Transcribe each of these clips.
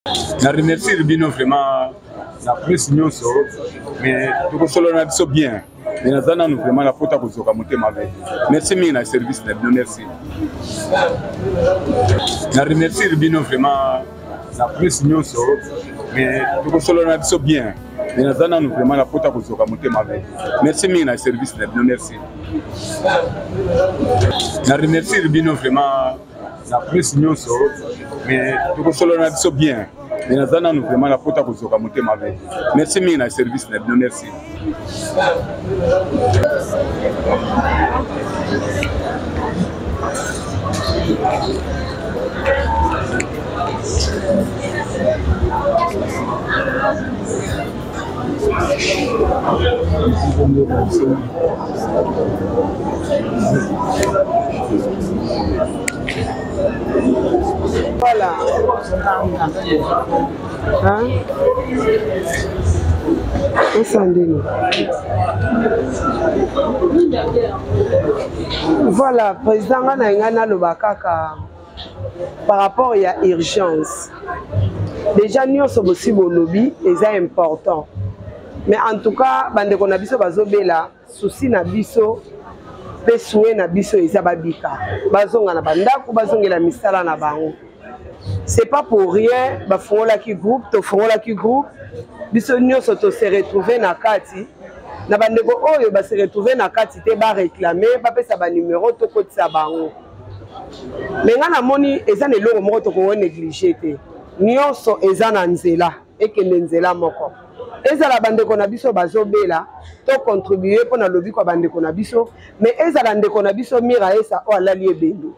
Na remercier bino vraiment na presse nyonso, mais tokosolola na biso bien, mais naza nanu vraiment na pota kozoka motema mabe. Merci mingi na service na bino, merci. Na remercier bino vraiment na presse nyonso, mais tokosolola na biso bien, mais naza nanu vraiment na pota kozoka motema mabe. Merci mingi na service na bino, merci. Na remercier bino vraiment na presse nyonso, mais tokosolola na biso bien, mais naza nanu vraiment na pota kozoka motema mabe. Merci mingi na service na bino, merci. Voilà. Hein? Esandeli. Voilà, président nga na ngai naloba kaka par rapport ya urgence. Déjà nyonso bosi bolobi eza important. Mais en tout cas, bandeko na biso bazobela souci na biso mpe souhait na biso eza babika, bazonga na bandako, bazongela misala na bango. C'est pas pour rien bafungolaki groupe, tofungolaki groupe, biso nyonso to se retrouver na kati. Na bandeko oyo ba se retrouver na kati te, ba réclamer, bapesa ba numéro, tokotisa bango. Mais nga namoni eza na eloko moko tokoki négliger te, nyonso eza na nzela, ekende nzela moko. Ezala bandeko na biso bazobela, to contribuer mpo na lobiko ya bandeko na biso, mais ezala ndeko na biso Mira Esa oyo alali ebembe.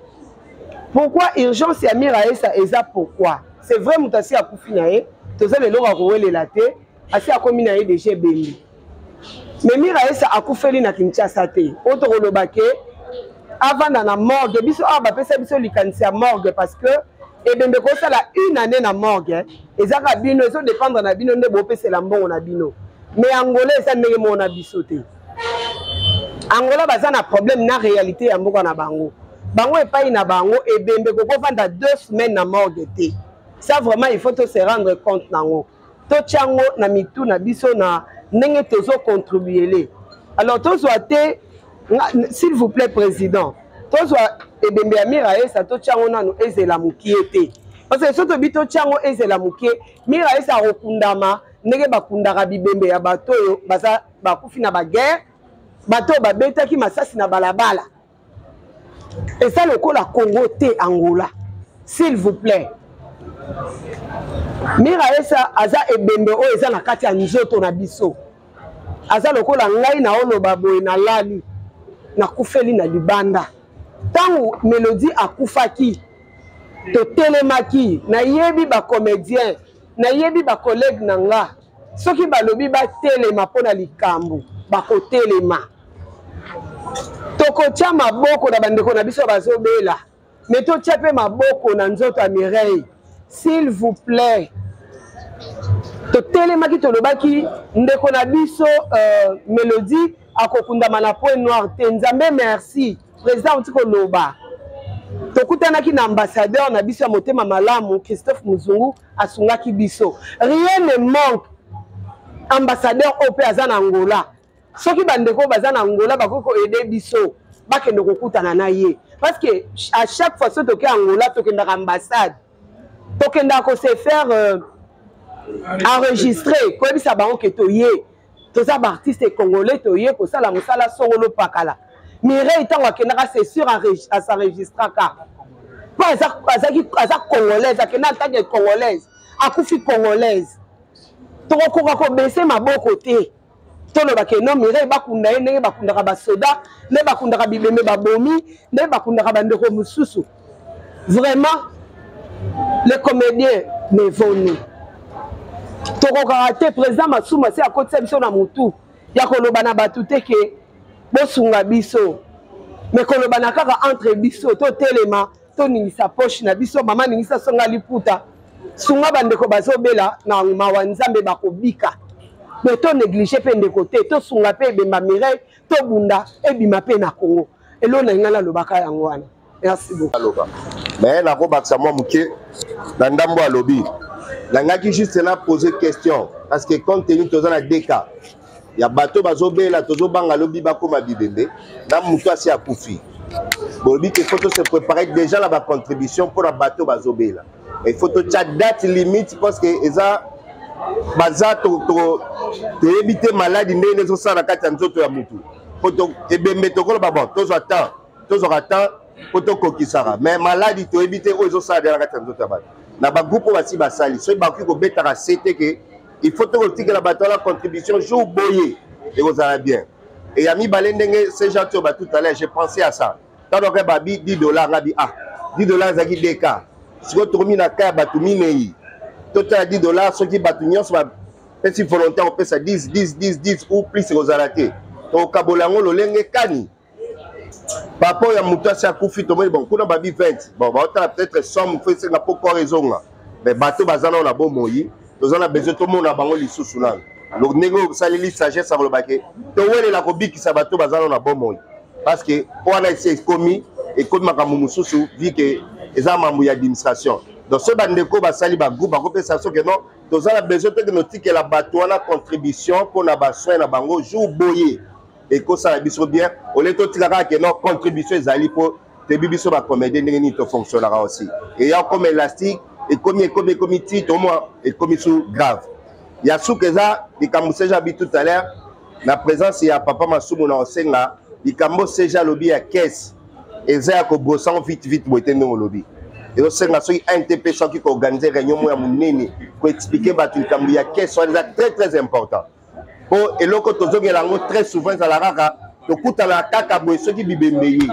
Pourquoi urgence ya Mira Esa eza pourquoi? C'est vrai, moto asi akufi na ye, toza na eloko ya kowelela te, asi akomi na ye déjà ebembe. Mais Mira Esa akufeli na Kinshasa te, oyo tokoloba ke avanda na morgue. Biso awa bapesa biso likanisi ya morgue parce que ebembe kosala une année na morgue ezaka bino, ezodépendre na bino nde bopesela mbongo na bino. Mais Angola eza ndenge moko na biso te. Angola baza na problème na réalité ya mboka na bango. Bango epai na bango ebembe kokovanda 2 semaines na morgue te. Ça vraiment il faut se rendre compte nango. Totia yango na mitu na biso na ndenge tozo contribuer. Alors tozwa te, s'il vous plaît président, tozwa ebembe ya Mira Esa totia yango nanu ezela mokie te. Parce que soki tobi totia yango ezela mokie, Mira Esa akokundama ndenge bakundaka bibembe ya bato oyo baza bakufi na ba guerre, bato oyo babetaki masasi na balabala. Eza lokola Congo te, Angola. S'il vous plaît. Mira Esa aza ebembe oyo eza na kati ya nzoto na biso. Aza lokola ngai na oloba boye na lali, nakufeli na libanda. Tango Mélodie akufaki, totelemaki, nayebi ba comédien, nayebi ba collègue na nga. Soki balobi batelema mpo na likambo, bakotelema. Tokotia maboko na bandeko na biso bazobela, mais totia pe maboko na nzoto ya Mireille. S'il vous plaît. Totelemaki, tolobaki ndeko na biso Mélodie akokundama na point noir te. Nzambe merci, président auti koloba. Tokutanaki na ambassadeur na biso ya motema malamu Christophe Muzungu, asungaki biso. Rien ne manque. Ambassadeur oyo pe aza na Angola. Soki bandeko baza na Angola bakoki ko aider biso, bakende kokutana na ye. Parce que à chaque fois soki toke Angola, tokendaka ambassade. Tokendaka ko se faire enregistrer, koyebisa bango ke toye. Toza ba artiste congolais, toye kosala mosala songolo pakala. Mireille ntango akendaka, c'est sûr as'enregistraka. Po aza congolaise, akenda en tant que congolaise, akufi congolaise. Tokokoka kobese maboko te. Tolobaka non, Mireille bakunda ye ndenge bakundaka basoda, nde bakundaka bibembe babomi, nde bakundaka bandeko mosusu. Vraiment, les comédiens ne vont nous. Tokokaka te, président Masumu asi akotisa biso na mutu ya koloba na bato te ke bosunga biso, mais koloba na kaka entre biso, totelema, toningisa poche na biso, mama ningisa songa liputa, sunga bandeko bazobela na mawa Nzambe bakobika. Mais to négliger pe ndeko te, tosunga pe ebemba Mireille, tobunda ebima pe na Congo. Eloko na ngai nalobaka yango wana. Merci beaucoup. Aloba. Mais nakobakisa mwa moke na ndambo alobi. Nangaki juste na poser question parce que compte tenu toza na deux cas ya bato bazobela, tozobanga lobi bakoma bibembe na moto asi akufi. Bolobi ke faut se préparer déjà na bacontribution mpona bato bazobela. Il faut totia date limite parce que eza baza toyebi te maladi ndenge ezosala na kati ya nzoto ya motu. Po ebembe tokoloba bon, tozwa temps, tozwaka temps mpo tokokisaka, mais maladi toyebi te oyo ezosala deja na kati ya nzoto ya bato. Na bagroupe oyo basi basali, soki bakoki kobetaka se te ke il faut tokotikela bato wana contribution jour boye, ekozala bien. Et ya mibale, ndenge CG Tioba tout à l'heure, j'ai pensé à ça. Ntango kaka babi 10 $, nga bi ah, 10 $ ezalaki dk. Sikoyo tokomi na ka ya bato minei, totala 10 $, soki bato nyonso bapesi volontaire kopesa 10, 10, 10, 10 ou plus, ekozala te. Tokokabola yango lolenge kani? Papa oyo ya moto asi akufi, tomoni bon kuna babi 20, bon baotala peut-être somme fo esenga mpo corps ezonga, mais bato baza nano na bomoi, toza na besoin tomona bango lisusu nano. Donc ndenge oyo osaleli sagesse akoloba ke towelela kobikisa bato baza nano na bomoi, parce que wana esi ekomi makambo mosusu, vu ke eza mambo ya administration. Donc soki bandeko basali bagroupe, bakopesa soki non, toza na besoin tokende otikela bato wana contribution mpona basoin na bango jour boye, ekosala biso bien ole totika kaka ke non, contribution ezali, mpo toyebi biso bacomédien ndenge nini tofonctionnaka aussi. Eya comme élastique, ekomi ekomi ekomi ti tomwa ekomi su grave. Ya suka eza likambo CG abi tout à l'heure na présence ya papa Masumu. Na osenga likambo CG alobi ya caisse, eza ya kobrosango vite vite boye te. Ndenge olobi, ezosenga soki ANTP soki koorganiser réunion moko ya monene koexpliquer bato likambo ya caisse wana, eza très très important, mpo eloko tozongela yango très souvent ezala kaka tokutana kaka boye soki bibembe ye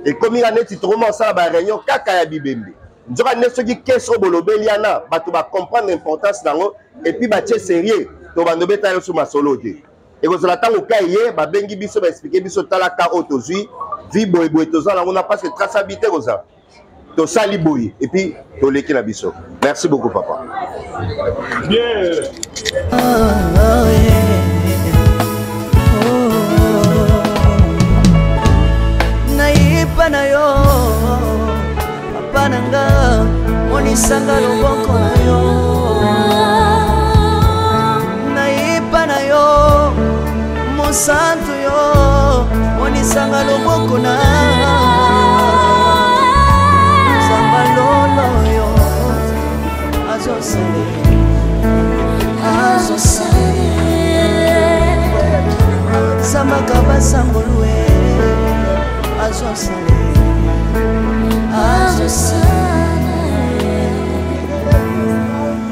ekomi ka neti tokoma kosala baréunion kaka ya bibembe. Nzoka nde soki caisse oyo bolobeli wana, bato bacomprendre importance nango et puis batie sérieux, to bando beta yo so masolo te. Ekozala ntango ka ye babengi biso, baexpliquer biso: tala ka oyo tozwi vi boyeboye, toza nango na parce que traçabilité kozala tosali boye et puis toleki na biso. Merci beaucoup, papa. Bien. Oh, yeah. Oh. Nayipa na yo, papa na nga, monisanga loboko na yo. Nayipa na yo, mosantu yo, monisanga loboko na Nzamba lolo yo azosale, azosale Zambaka basangolue azosale, azosale.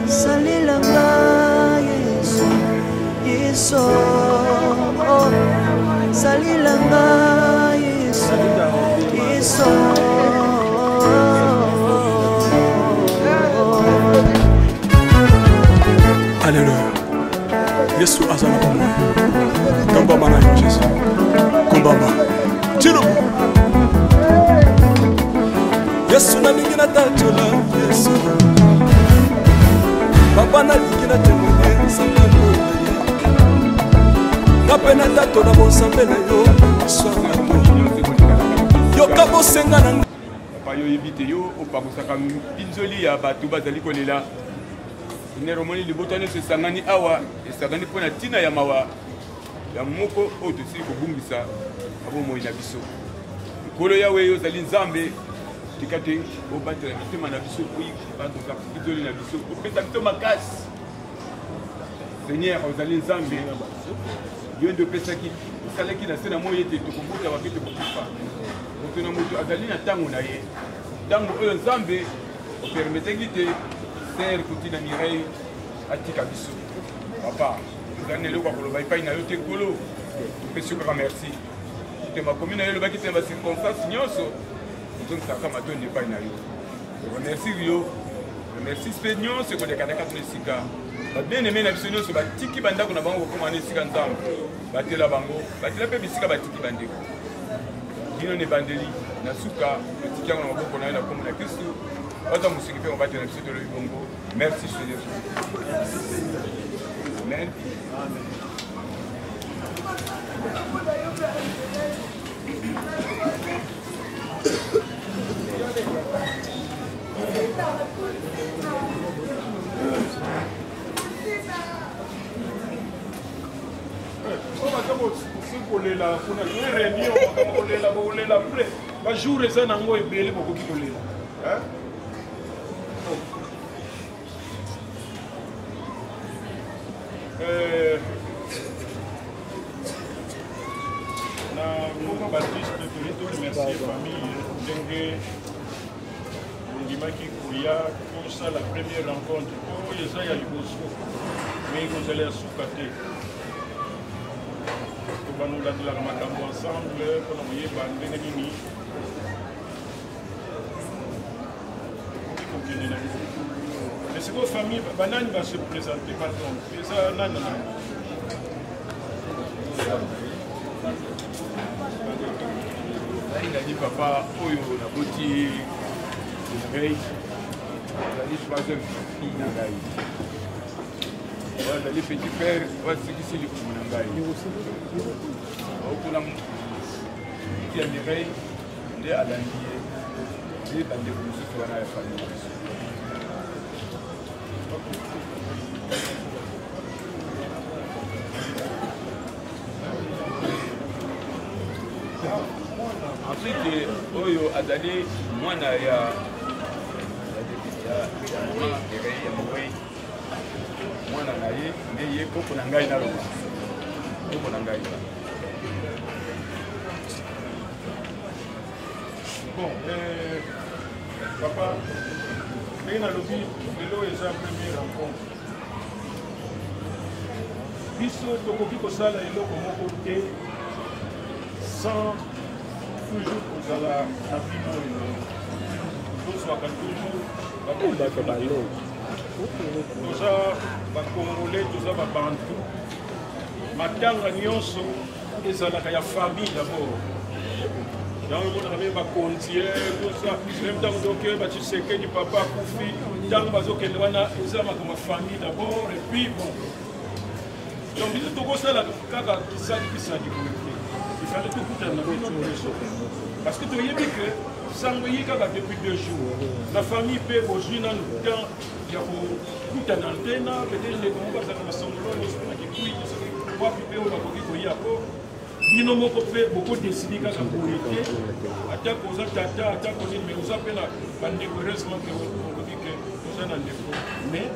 Salelanga Yesu, Yesu, oh. Salelanga Yesu, Yesu. Alleluya, Yesu aza na bomoi. Tombama na yo Jésus, kombama tilobo Yesu. Nalingi natatola Yesu, papa, nalingi natémoigner nzambe na ye, nga mpe natatola bonzambe na yo. Swanga yoka bosenga na nga. Papa, yo oyebi te, yo opangusaka mpinzoli ya bato bazali kolela. Seigneur, omoni libota nyonso esangani awa, esangani mpo na ntina ya mawa ya moko oyo tosili kobungisa na bomoi na biso. Nkolo Yawe, yo ozali Nzambe, tika te obatela mitema na biso, opangusa mpinzoli na biso, opesa biso makasi. Seigneur, ozali Nzambe, yo nde opesaki, osalaki na se na moi ete tokobotama mpe tokokufa. Moto na moto azali na ntango na ye. Ntango oyo Nzambe opermetteki te sœur Kutina Mireille atika biso, papa, tozali na eloko ya koloba epai na yo te. Nkolo, topesi yo kaka merci te. Makomi na yo elobaki te na bacirconstance nyonso ozongisaka matondi epai na yo. Remercie yo, remercie mpe nyonso ekoleka na kati na esika babieneme na biso nyonso batiki bandako na bango kokóma na esika. Nzambe, batela bango, batela mpe bisika batiki bandeko bino na ebandeli na suka. Totiki yango na maboko na yo na kombo na Kristu, baza mosungi mpe mobatela biso. Tolobi bongo: merci Seigneur, amen. Amen. Oyo baza kosi kolela kuna toye réunion kolela bokolela pre bajour eza nango ebele bokoki kolela. Euh, na mboka batiste tolingi toremercie famille ndenge bondimaki koya tosala première rencontre oyo eza ya liboso mais ekozala ya suka te. Tobanda kolandelaka makambo ensemble mpona koyeba ndenge nini ekoki kokende na yango. Mais sikoyo famille banani base présente? Pardon, eza nani na nani? Ngai nali papa oyo naboti Mireille, azali troisième fille na ngai. Oyo azali petit frère oyo asikisi libumu na ngai. Okuna miti ya Mireille nde alandi ye, nde bandeko mosusu wana ya famille na biso. Ensuite, oyo azali mwana ya mama Mireille ya mowei, mwana na ye nde ye koko na ngai, naloba koko na ngai. Bon, papa, ndenge nalobi, lelo eza première rencontre. Biso tokoki kosala eloko moko te sans toujours kozala na bino. Tozwaka toujours toza bacongolais, toza babantu. Matanga nyonso ezalaka ya famille d'abord. Yango emonaka mpe bakonzi toza meme ntango toke batshisekedi papa akufi, ntango bazokende wana eza makambo ya famille d'abord. Et puis bon, donc biso tokosala kaka kisadi kisadi boye te. Ifale tokutana na bino nyonso parce que toyebi ke sango eye kaka depuis 2 jours na famille mpe bozwi nanu temps ya kokutana te na peut-être ndeko moko azalaka na songololo, soki na Kikwiti, soki wapi mpe oyo bakoki koya po bino moko mpe bokodécider kaka boye te. Ata koza tata, ata konini, mais oza mpe na bandeko. Heureusement ke olobi ke oza na ndeko, mais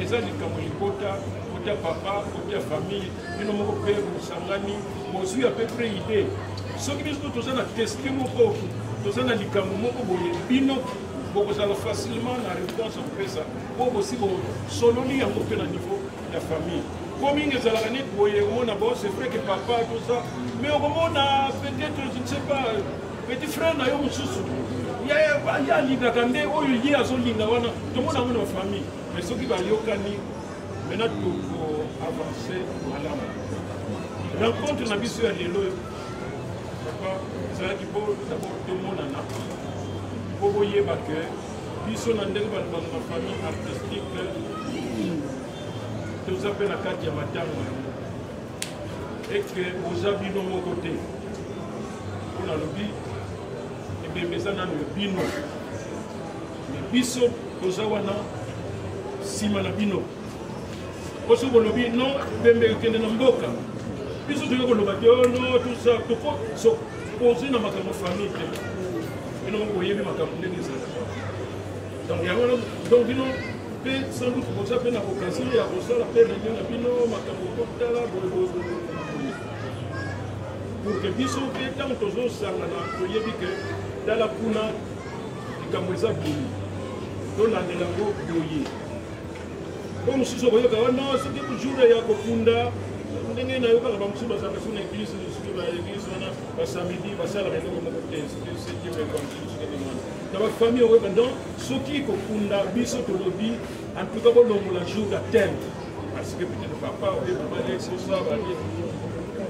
eza likambo libota, kota papa, kota famille, bino moko mpe bosangani, bozwi à peu près idée. Soki biso toza na question moko, toza na likambo moko boye, bino bokozala facilement na réponse ya kopesa po bosi bosololi yango mpe na niveau ya famille. Po mingi ezalaka neti boye, omona, bon, c'est vrai que papa tout ça, mais okomona peut-être, je ne sais pas, petit frère na yo mosusu ye alingaka nde oyo ye azolinga wana. Tomona yango na famille. Mais soki bayokani, maintenant toko avance malamu. Rencontre na biso ya lelo, papa, ezalaki po d'abord tomonana, po boyeba ke biso na ndenge balobaka na famille artistique, toza mpe na kati ya matango yango, eke boza bino moko te. Mpo nalobi ebembe eza nano ya bino, mais biso toza wana nsima na bino. Po soki bolobi non, ebembe ekende na mboka, biso toyei koloba te oh non, tout ça toko s'opposer na makambo famille te. Bino moko boyebi makambo ndenge ezalaka. Donc yango wana, donc bino mpe sans doute boza mpe na occasion ya kosala mpe réunion na bino, makambo kotala boye, pour que biso mpe ntango tozosangana toyebi ke tala kuna likambo eza boye, tolandela yango boye. Po mosusu okoyoka wana soki jour ya kokunda, ndenge nayokaka bamosusu bazalaka so na église, soki baéglise wana basamedi basalaka eloko moko te, soki septième évangile, soki ndenge wana na bafamille okoyoka. Donc soki kokunda, biso tolobi en tout cas bolongola jour ya tel, parce que peut-être papa oye mama lesosa bali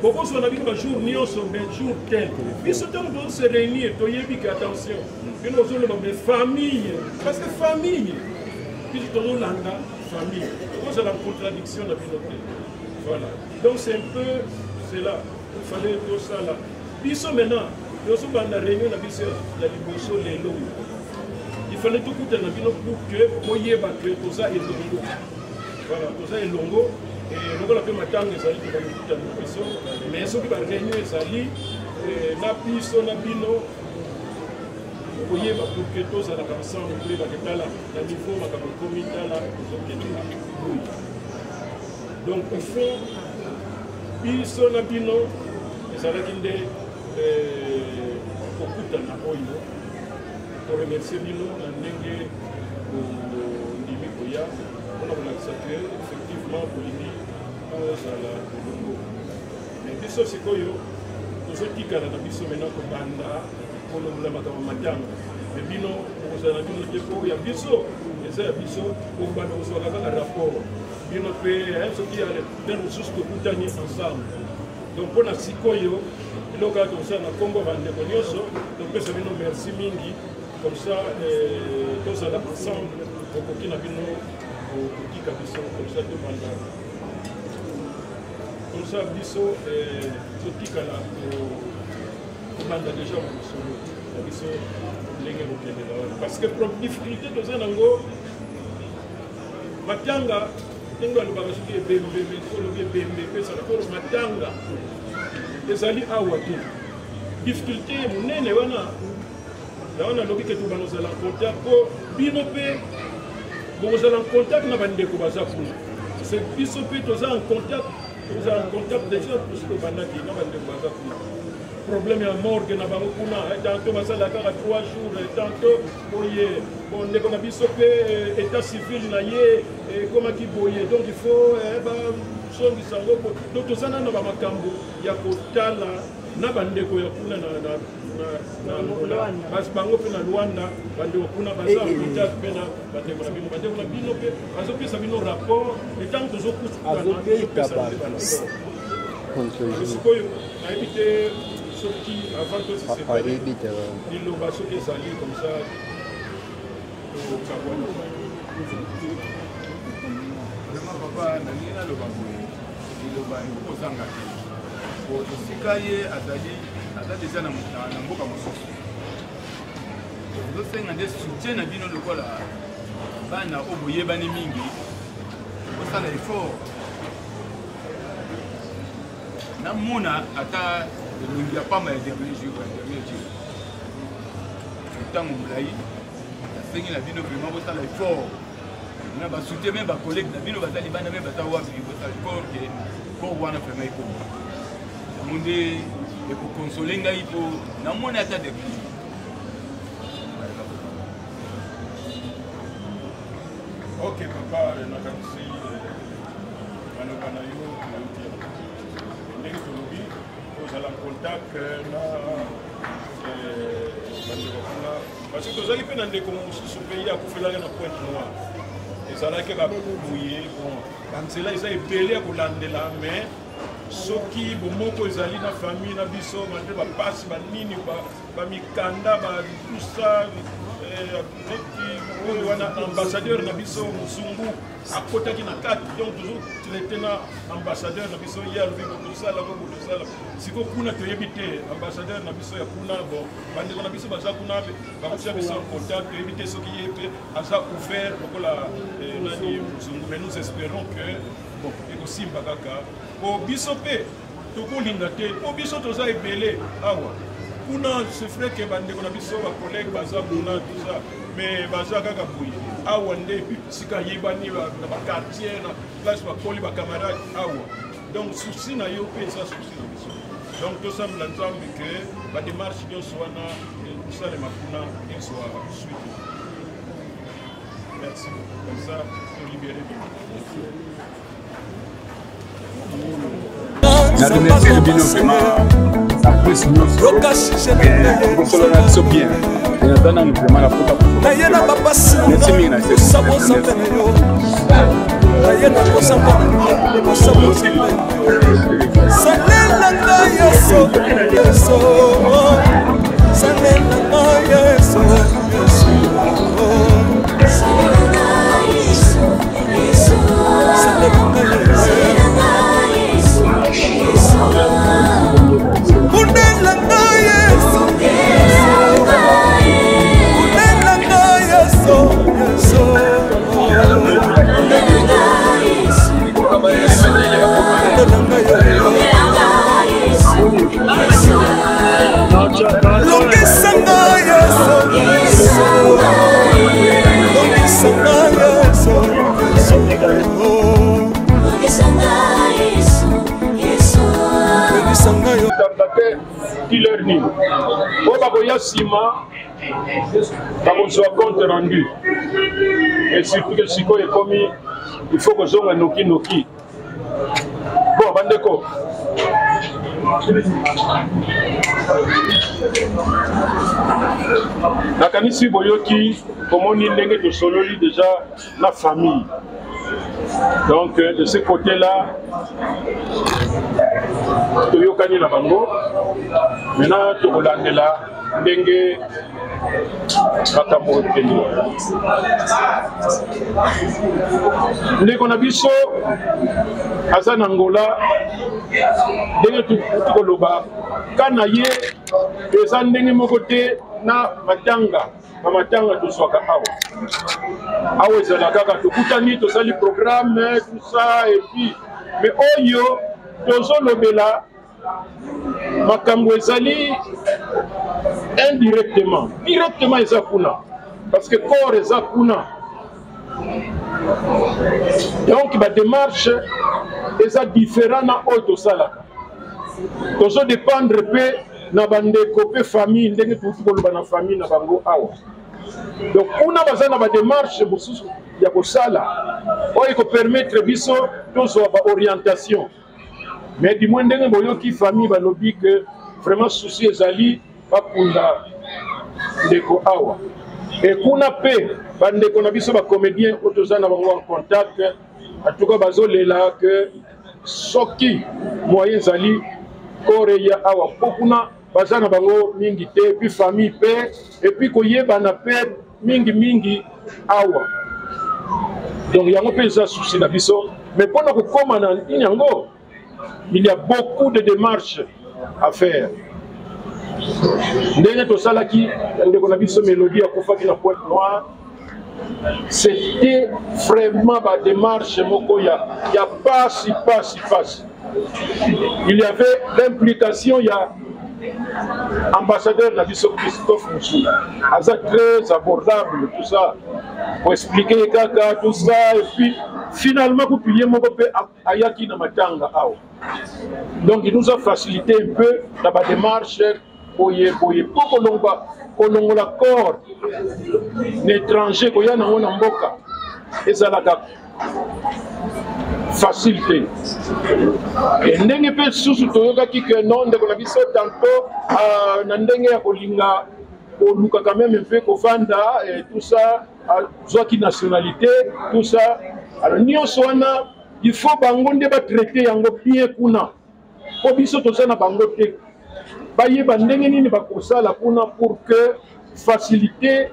bokozwa na bino bajour nyonso, mais jour tel biso ntango tozose réunir toyebi ke attention, bino ozoloba mais famille, parce que famille biso tozolanda famille, tokozala contradiction na bino te. Voilà, donc c'est un peu cela il fallait tosala. Biso maintenant tozobanda réunion na biso ya liboso lelo. Il Il fallait tokutana na bino pour que boyeba que toza elongo. Voilà, toza elongo. Lokola mpe matanga ezali, tobandi kokutana na biso, mais soki baréunion ezali na biso na bino, koyeba pour que tozalaka ensemble, toyebaka tala na niveau makambo ekomi, tala tozokende boye. Donc au fond, biso na bino ezalaki nde kokutana oyo, koremercier bino na ndenge bondimi koya mpona kolakisa ke effectivement bolingi kozala elongo. Mais biso sikoyo tozotikala na biso maintenant kobanda kolongola makambo matanga, mais bino bokozala na bino te, po ya biso eza ya biso. Kobanda kozwaka kaka rapport, bino mpe soki ya ntango mosusu tokutani ensemble. Donc mpona sikoyo, eloko kaka tokosala na nkombo ya bandeko nyonso, topesa bino merci mingi. Comme ça tozala ensemble. Okoki na bino kotika biso comme ça, tobanda comme ça, biso totikala kobanda déjà mosolo na biso ndenge kokendela wana, parce que difficulté toza nango, matanga ndenge balobaka, soki ebembe, olobi ebembe epesaka kolo matanga ezali awa te. Difficulté monene wana na wana, alobi ke tobanda kozala contact, po bino mpe bokozala en contact na bandeko baza kuna. C'est biso mpe toza en contact, toza en contact déjà, tosi tobandaki na bandeko baza kuna. Problème ya morgue na bango kuna, tantôt basala kaka 3 jours, tantôt boye. Bon, ndeko na biso mpe état civil na ye ekomaki boye, donc il faut bazongisa yango. Donc toza nano bamakambo ya kotala na bandeko ya kuna na Angola, bango mpe na Luanda. Bandeko kuna baza en contact mpe na bandeko na bino. Bandeko na bino mpe bazopesa bino rapport, etango tozokutana tozopesa mpe barapport. Sikoyo nayebi te soki avant tosisepare liloba soki ezali, comme ça tokabwana. Vraiment papa, nalingi naloba boye, liloba ekokozanga te, po esika ye azali, aza deja na mboka mosusu. Tozosenga nde soutien na bino lokola bana oyo boyebani mingi, bosala effort namona ata elongi ya pamba ya dernier jour, ya dernier jour, ntango molai. Nasengi na bino vraiment bosala effort na basoutien, même bacollègue na bino baza libanda, même baza wapi, bosala effort ke corps wana vraiment ekoma. Yango nde ekoconsoler ngai mpo namoni ata dernier jour. Ok papa, nakanisi maloba na yo toyoki yango. Ndenge tolobi, tozala contact na bandeko kuna, parce que tozalaki mpe na ndeko mosusu mpe ye akufelaki na Pointe Noire. Ezalaki kaka boye. Bon, banzela eza ebele ya kolandela, mais soki bomoko ezali na famille na biso, malgré bapasi banini, bamikanda, batusa neti oyo wana, ambassadeur na biso mozungu akotaki na kati. Donc tozotraiter na ambassadeur na biso, ye alobi botosala ngo, botosala. Sikoyo kuna toyebi te ambassadeur na biso ya kuna. Bon, bandeko na biso baza kuna, bakotia biso en contact. Toyebi te soki ye mpe aza ouvert lokola nani mozungu, mais nous espérons que bon, ekosimba kaka, po biso mpe tokolinga te, po biso toza ebele awa kuna. C'est vrai ke bandeko na biso, bacollègue baza kuna, tout ça, mais baza kaka boye. Awa nde sika yebani na baquartier, na place bakoli, bacamarade awa. Donc souci na yo mpe eza souci na biso. Donc tosambela Nzambe ke badémarche nyonso wana ekosalema kuna ezwa suite. Merci beaucoup. Comme ça tolibérer bino. Na remercier bino vraiment na presse nyonso, kosolola na biso bien. Naza nanu vraiment na pota. Naye na bapasi. Merci mingi na kosabosambela yo, naye na kosambela. Salela ngai Yesu, Yesu, salela ngai Yesu, Yesu, salela ngai Yesu, bundela ngai Yesu, bundela ngai Yesu. Te killer nini oyo bakoya nsima bakozwa compte rendu et surtout ke sikoyo ekomi il faut kozonga noki noki. Bon bandeko, nakanisi boyoki bomoni ndenge tosololi déjà na famille. Donc de ce côté là toyokani na bango. Maintenant tokolandela ndenge makambo ekende. Ndeko na biso aza na Angola, ndenge tuti koloba ka na ye eza ndenge moko te na matanga. Bamatanga tozwaka awa awa ezala kaka tokutani tosali programme tout ça et puis, mais oyo tozolobela makambo ezali indirectement, directement eza kuna parce que corps eza kuna. Donc badémarche eza différent na oyo tosalaka. Tozodépendre mpe na bandeko mpe famille, ndenge touti koloba na famille na bango awa. Donc kuna baza na badémarche mosusu ya kosala oyo ekopermettre biso tozwa baorientation. Mais du moins ndenge boyoki famille balobi que vraiment souci ezali bakunda ndeko awa. E kuna mpe bandeko na biso bacomédien oyo toza na bango en contact, en tout cas bazolela que soki moyen ezali corps eya awa, mpo kuna baza na bango mingi te, epuis famille mpe, epuis koyebana mpe mingi mingi awa. Donc yango mpe eza souci na biso. Mais mpona kokóma na nini yango, il y a beaucoup de démarches à faire. Ndenge tosalaki ndeko na biso Mélodie akufaki na Pointe Noire, c'était vraiment ba démarche moko ya pasi pasi pasi. Il y avait l'implication ya ambassadeur na biso Christophe Moussou, aza très abordable, tout ça pour expliquer kaka tout ça, et puis finalement kutu ye moko mpe ayaki na matanga awa. Donc il nous a facilité un peu na ba démarche boye boye mpo kolongola corps na étranger koya nango na mboka ezalaka facile te. E ndenge mpe susu toyokaki ke non, ndeko na biso tantôt na ndenge ya kolinga koluka quand même mpe kovanda et tout ça, azwaki nationalité tout ça. Alors nyonso wana il faut bango nde batraite yango bien kuna, mpo biso toza na bango te, bayeba ndenge nini bakosala kuna pour que facilité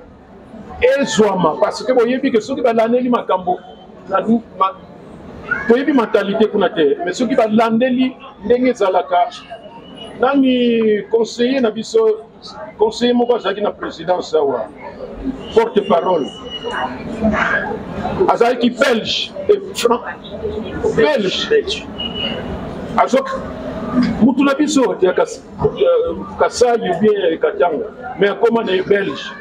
ezwama. Parce que boyebi ke soki balandeli makambo, toyebi mentalité kuna te, mais soki balandeli ndenge ezalaka, nani conseiller na biso, conseiller moko azalaki na présidence awa, porte parole, azalaki belge et franc belge, azwaki mutu na biso ya Kasai ou bien Katanga, mais akoma na ye belge.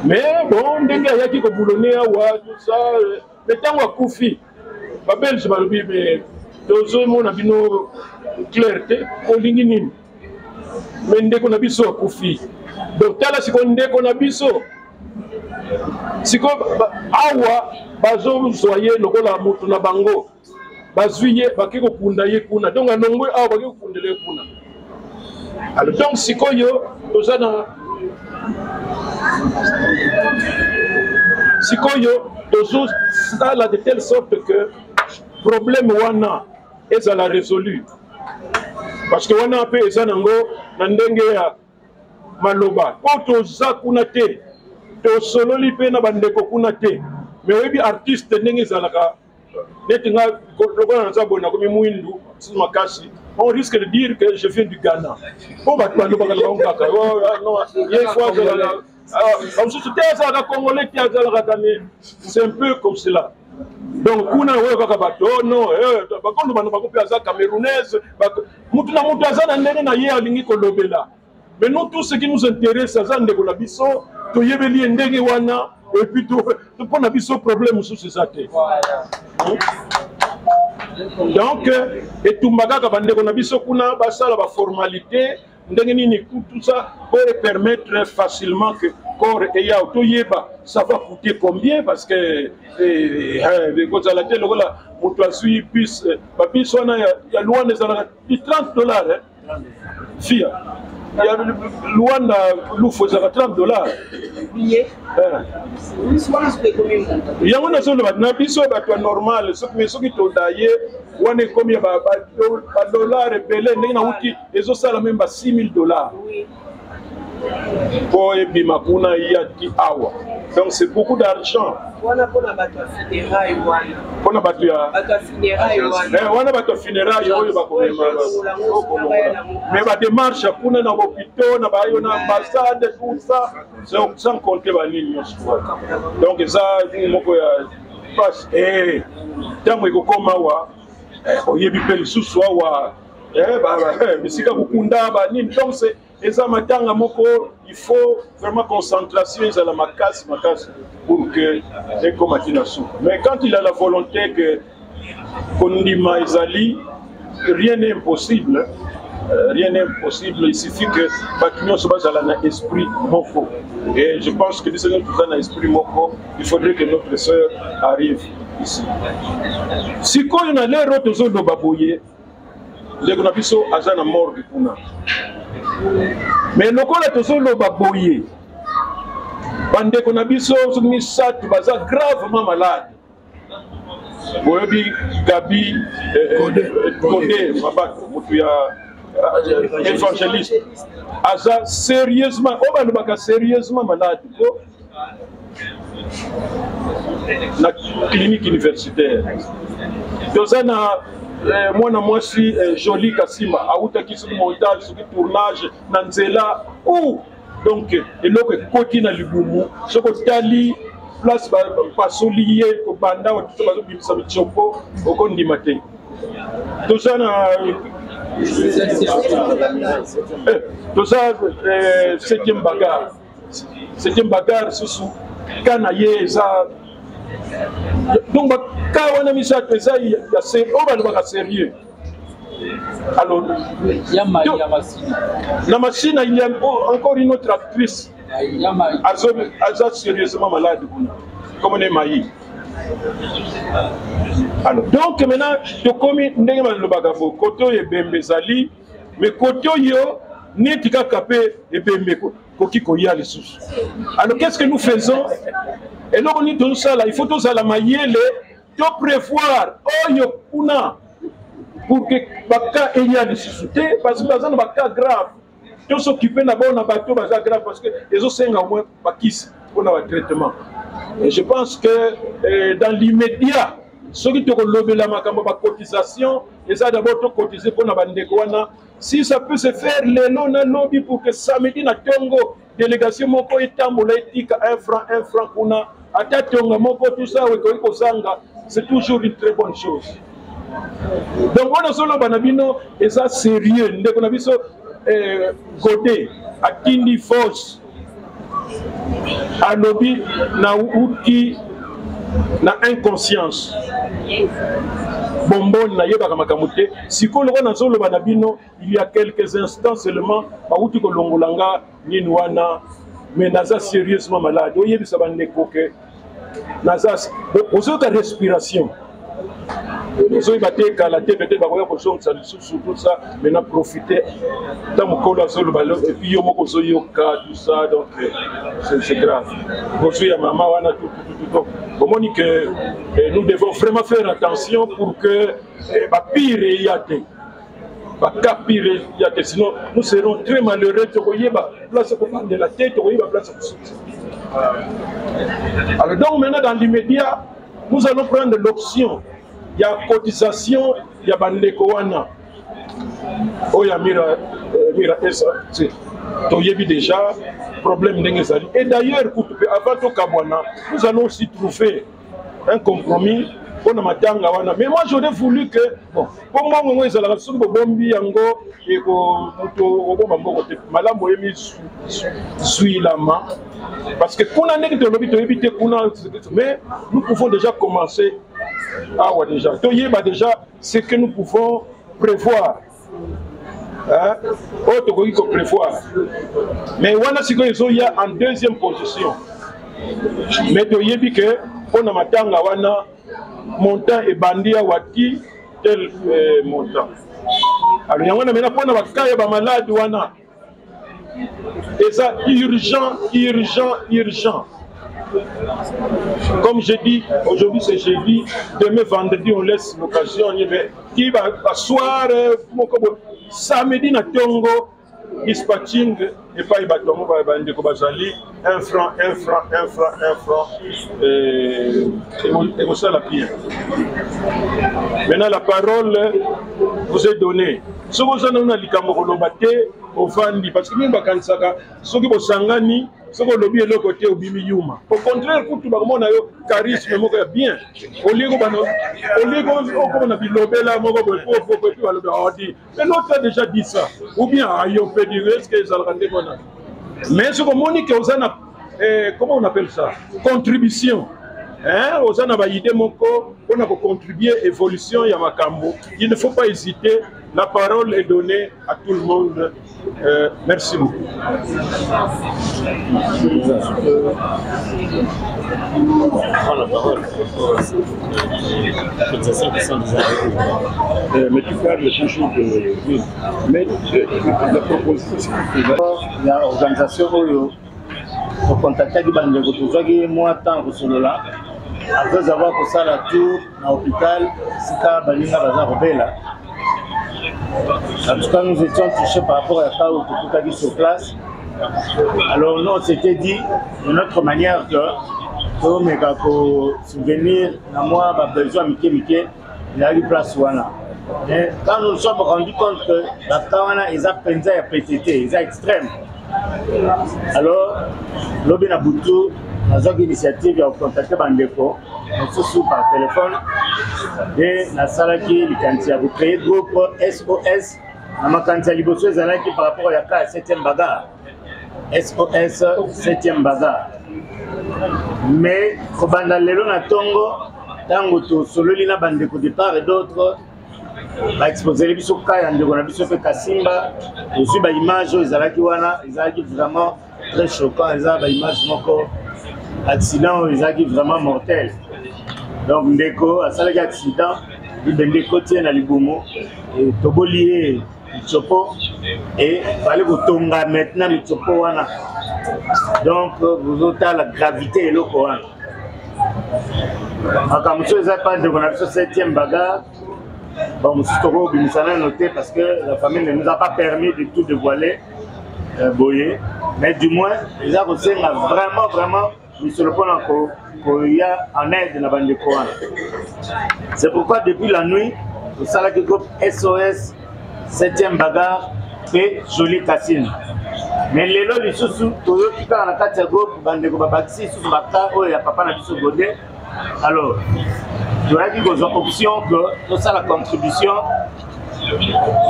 Mais bon, ndenge ayaki kobulone awa tout ça, mais ntango akufi babelge balobi mais tozomona bino clair te, olingi nini? Mais ndeko na biso akufi. Donc tala sikoyo ndeko na biso sikoyo awa bazozwa ye lokola motu na bango, bazwi ye bake kokunda ye kuna. Donc alongwe awa bake kokundela ye kuna. Alors donc sikoyo toza na sikoyo tozosala de telle sorte que problème wana ezala résolu, parce que wana mpe eza nango na ndenge ya maloba, mpo toza kuna te, tosololi mpe na bandeko kuna te. Mais oyebi artiste ndenge ezalaka, neti nga lokola naza boye nakomi mwindu susu makasi, on risque de dire que je viens du Ghana, mpo bato balobaka na bango kaka ye fo azalaka bamosusu te, azalaka congolais te, azalaka kani. C'est un peu comme cela. Donc kuna oyo kaka bato, oh non, bakoloba na bango mpe aza camerounaise, mutu na mutu aza na ndenge na ye alingi kolobela. Mais nous, tout ce qui nous intéresse, aza ndeko na biso, toyebeli ye ndenge wana. Et puis mpo na biso problème mosusu eza te. Donc etumba kaka bandeko na biso kuna basala baformalité ndenge nini, tout ça po permettre facilement que corps eya, toyeba ça va coûter combien, parce que ekozala te lokola moto azwi bus. Babus wana ya Luanda ezalaka 30 dollars, fia ya Luanda Lufu ezalaka 30 dollars. Yango nazoloba na biso bato ya normal, mais soki toda ye wana ekomi ya badollar ebele. Ndenge nauti ezosala même ba 6000 dollars mpo ebima kuna yaki awa. Donc c'est beaucoup d'argent. Wana mpona bato ya funéraille wana. Mpona bato ya bato ya funéraille wana. Wana bato ya funéraille oyo bakomema, mais badémarche kuna na bahôpitaux, na bayo na ambassade, tout ça, sans compter banini nyonso wana. Donc eza moko ya pasi. Ntango ekokoma awa, oyebi mpe lisusu awa bisika kokunda banini. Donc c'est eza matanga moko, il faut vraiment concentration ezala makasi makasi pour que ekoma ntina suka. Mais quand il a la volonté que kondima ezali, rien n'est impossible. Rien n'est impossible, il suffit que bato nyonso bazala na esprit moko, et je pense que biso nyonso toza na esprit moko. Il faudrait que notre sœur arrive ici. Sikoyo na lero tozoloba boye, ndeko na biso aza na morgue kuna, mais lokola tozoloba boye, bandeko na biso soki misato baza gravement malade. Boyebi Gabi Kode Mabato, motu ya évangéliste, aza sérieusement, oyo balobaka sérieusement malade po na clinique universitaire. Toza na mwana mwasi Joli Kasima, awutaki soki montage, soki tournage, na nzela ou donc eloko ekoti na libumu. Soki otali place basoli ye, kobanda otuso bazobimisa mitsopo, okondima te. Toza na toza septième bagarre, septième bagarre susu ka na ye eza. Donc baka wana misato eza oyo balobaka sérieux. Alors na Masina, il y a encore une autre actrice aza sérieusement malade kuna, comme on est Maï. Alors donc maintenant tokomi ndenge balobaka bo kote oyo ebembe ezali, mais kote oyo neti kaka mpe ebembe koki koya lisusu. Alors qu'est-ce que nous faisons? Eloko nini tozosala? Il faut tozala mayele, toprévoir oyo kuna pour que baka eya lisusu te, parce que baza na baka grave. Tos'occupe na bao na bato baza grave, parce que ezosenga au moins bakisi mpona batraitement. Et je pense que dans l'immédiat, soki tokolobela makambo ya bacotisation, eza d'abord tocotiser mpona bandeko wana. Si ça peut se faire lelo na lobi, pour que samedi na ntongo délégation moko etambola, etika 1 franc, 1 franc kuna, ata tonga moko, tout ça ekoki kozanga, c'est toujours une très bonne chose. Donc wana ozoloba na bino eza sérieux. Ndeko na biso Gode atindi force, alobi na uti na inconscience bombone, nayebaka makambo te. Sikoyo loko nazoloba na bino, il y a quelques instants seulement bauti kolongola nga nini wana, mais naza sérieusement malade. Oyebisa bandeko ke naza ozoyoka respiration, ozoyeba te kala te peut-être bakoya kozongisa lisusu, tout ça. Maintenant profiter ntango mokolo azoloba et puis yo moko ozoyoka tout ça. Donc c'est grave, bozwi ya mama wana, tout, tout, tout, tout. Bomoni que nous devons vraiment faire attention pour que bapire eya te, baka pire ya te, sinon nous serons très malheureux. Tokoyeba place kobandela te, tokoyeba place kosukisa. Alors donc maintenant, dans l'immédiat, nous allons prendre l'option ya cotisation ya bandeko wana oyo ya Mira, Mira Esa. Toyebi déjà problème ndenge ezali. Et d'ailleurs kutu mpe avant tokabwana, nous allons aussi trouver un compromis. Mpo na matanga wana, mais moi j'aurais voulu que bon, mpo mbongo yango ezalaka soki bobombi yango eko moto okobomba mbongo te, malamu oyemi zwilama, parce que kuna ndenge tolobi toyebi te kuna, mais nous pouvons déjà commencer awa, déjà toyeba déjà ce que nous pouvons prévoir, oyo tokoki koprévoir. Mais wana sikoyo ezoya en deuxième position. Mais toyebi ke mpo na matanga wana, montant ebandi awa ti tel montant. Alors yango wana mena mpo na baka ya bamalade wana eza urgent, urgent, urgent. Comme je dis, aujourd'hui c'est jeudi, demain vendredi, on laisse l'occasion, mais qui va soir moko samedi na tongo, dispatching epai bato yango, bandeko bazali, 1 franc, 1 franc, 1 franc, 1 franc, ekosala bien. Maintenant la parole vous est donnée. Soki oza nano na likambo koloba te, ovandi, parce que mingi bakanisaka soki bosangani, soki olobi eloko te, obimi yuma. Au contraire kutu bakomona yo charisme moko ya bien. Olie okoma na bilobela moko boye po epi balobi odi, mais l'autre a déjà dit ça, ou bien ayo peut dire. Est ce que ezalaka ndenge wana? Mais soki omoni ke oza na comment on appelle ça, contribution, hein, oza na baide moko mpona kocontribue évolution ya makambo, il ne faut pas hésiter. La parole est donnée à tout le monde. Merci beaucoup. Prends la parole. Cotisations qui sont déjà Mais tu parles toujours de. Mais la proposition. Ya organisation oyo, tokontaktaki bandeko, tozwaki mwa temps kosolola après avoir kosala tour na hôpital esika baninga baza kobela. En tout cas, nous étions touchés par rapport à cas où tokutaki sur place. Alors nous, on s'était dit de notre manière que tomeka kosouvenir na mwa babesoin mike mike ezalaki place wana. Mais quand nous nous sommes rendu compte que baka wana eza mpenza ya pete te, eza extrême, alors lobi na butu nazwaki initiative ya kocontacte bandeko mosusu par téléphone nde nasalaki likanisi ya kocréer groupe SOS. Na makanisi ya liboso ezalaki par rapport ya cas ya 7e bagarre, SOS 7e bagarre. Mais kobanda lelo na ntongo, ntango tosololi na bandeko de part et d'autre, baexposeli biso cas ya ndeko na biso mpe Kasimba, tozwi baimage oyo ezalaki wana, ezalaki vraiment très choquant. Eza baimage moko, accident oyo ezalaki vraiment mortel. Donc ndeko asalaki accident, libende ekoti ye na libumu, etoboli ye mitsopo e fallait kotonga maintenant mitsopo wana. Donc bozotala gravité eloko wana. Makambo mosusu eza pa ndeko na biso 7e bagarre. Bon, mosusu tokobimisa nano te parce que la famille ne nous a pas permis du tout de voiler boye. Mais du moins eza kosenga vraiment vraiment misolo mpona koya en aide na bandeko wana. C'est pourquoi depuis la nuit tosalaki groupe SOS 7e bagarre mpe Jolie Cassine. Mais lelo lisusu toyoki kaka na kati ya groupe bandeko babakisi lisusu baka oyo ya papa na biso Gode. Alors toyaki kozwa option que tosala contribution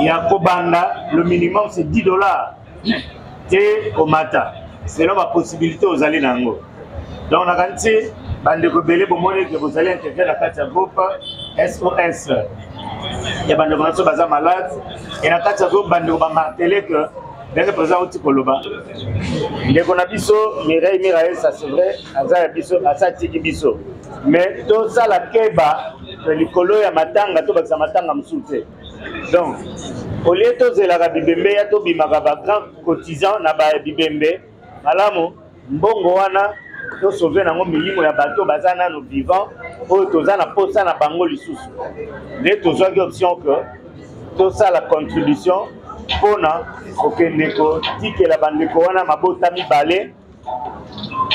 ya kobanda, le minimum c'est 10 $ te komata selon bapossibilité ozali na yango. Donc nakanisi bandeko ebele bomoni ke bozali intégré na kati ya groupe SOS ya bandeko na biso baza malade. E na kati ya groupe, bandeko bamartele ke ndenge président auti koloba, ndeko na biso Mireille Miraesa, c'est vrai aza ya biso, asa atiki biso, mais tosala keba likolo ya matanga, tobakisa matanga mosusu te. Donc au lieu tozelaka bibembe ya tobimaka bagrand cotisant na babibembe, malamu mbongo wana tosauve nango milimo ya bato baza nano vivant, oyo toza na posa na bango lisusu. Nde tozwaki option ke tosala contribution mpona kokende kotikela bandeko wana mabota mibale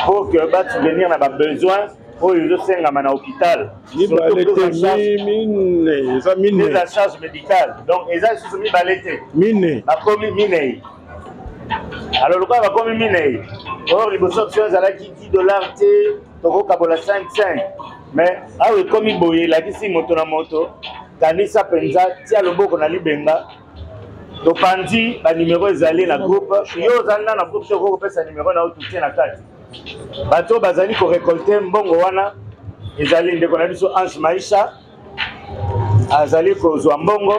pour que basouvenir na babesoin oyo ezosengama na hôpital. Mibale te, mine, eza mine. Eza charge médicale, donc eza lisusu mibale te. Mine. Bakomi minei. Alors lokola bakomi minei, or liboso option ezalaki 10 $ te, tokokabola 5 5. Mais awa ekomi boye, elakisi moto na moto kanisa mpenza, tia loboko na libenga. Topanzi banimero ezali na groupe. Yo ozali na groupe te, okoki kopesa nimero na yo, totie na kati. Bato oyo bazali korekolte mbongo wana ezali ndeko na biso Ange Maisha, azali kozwa mbongo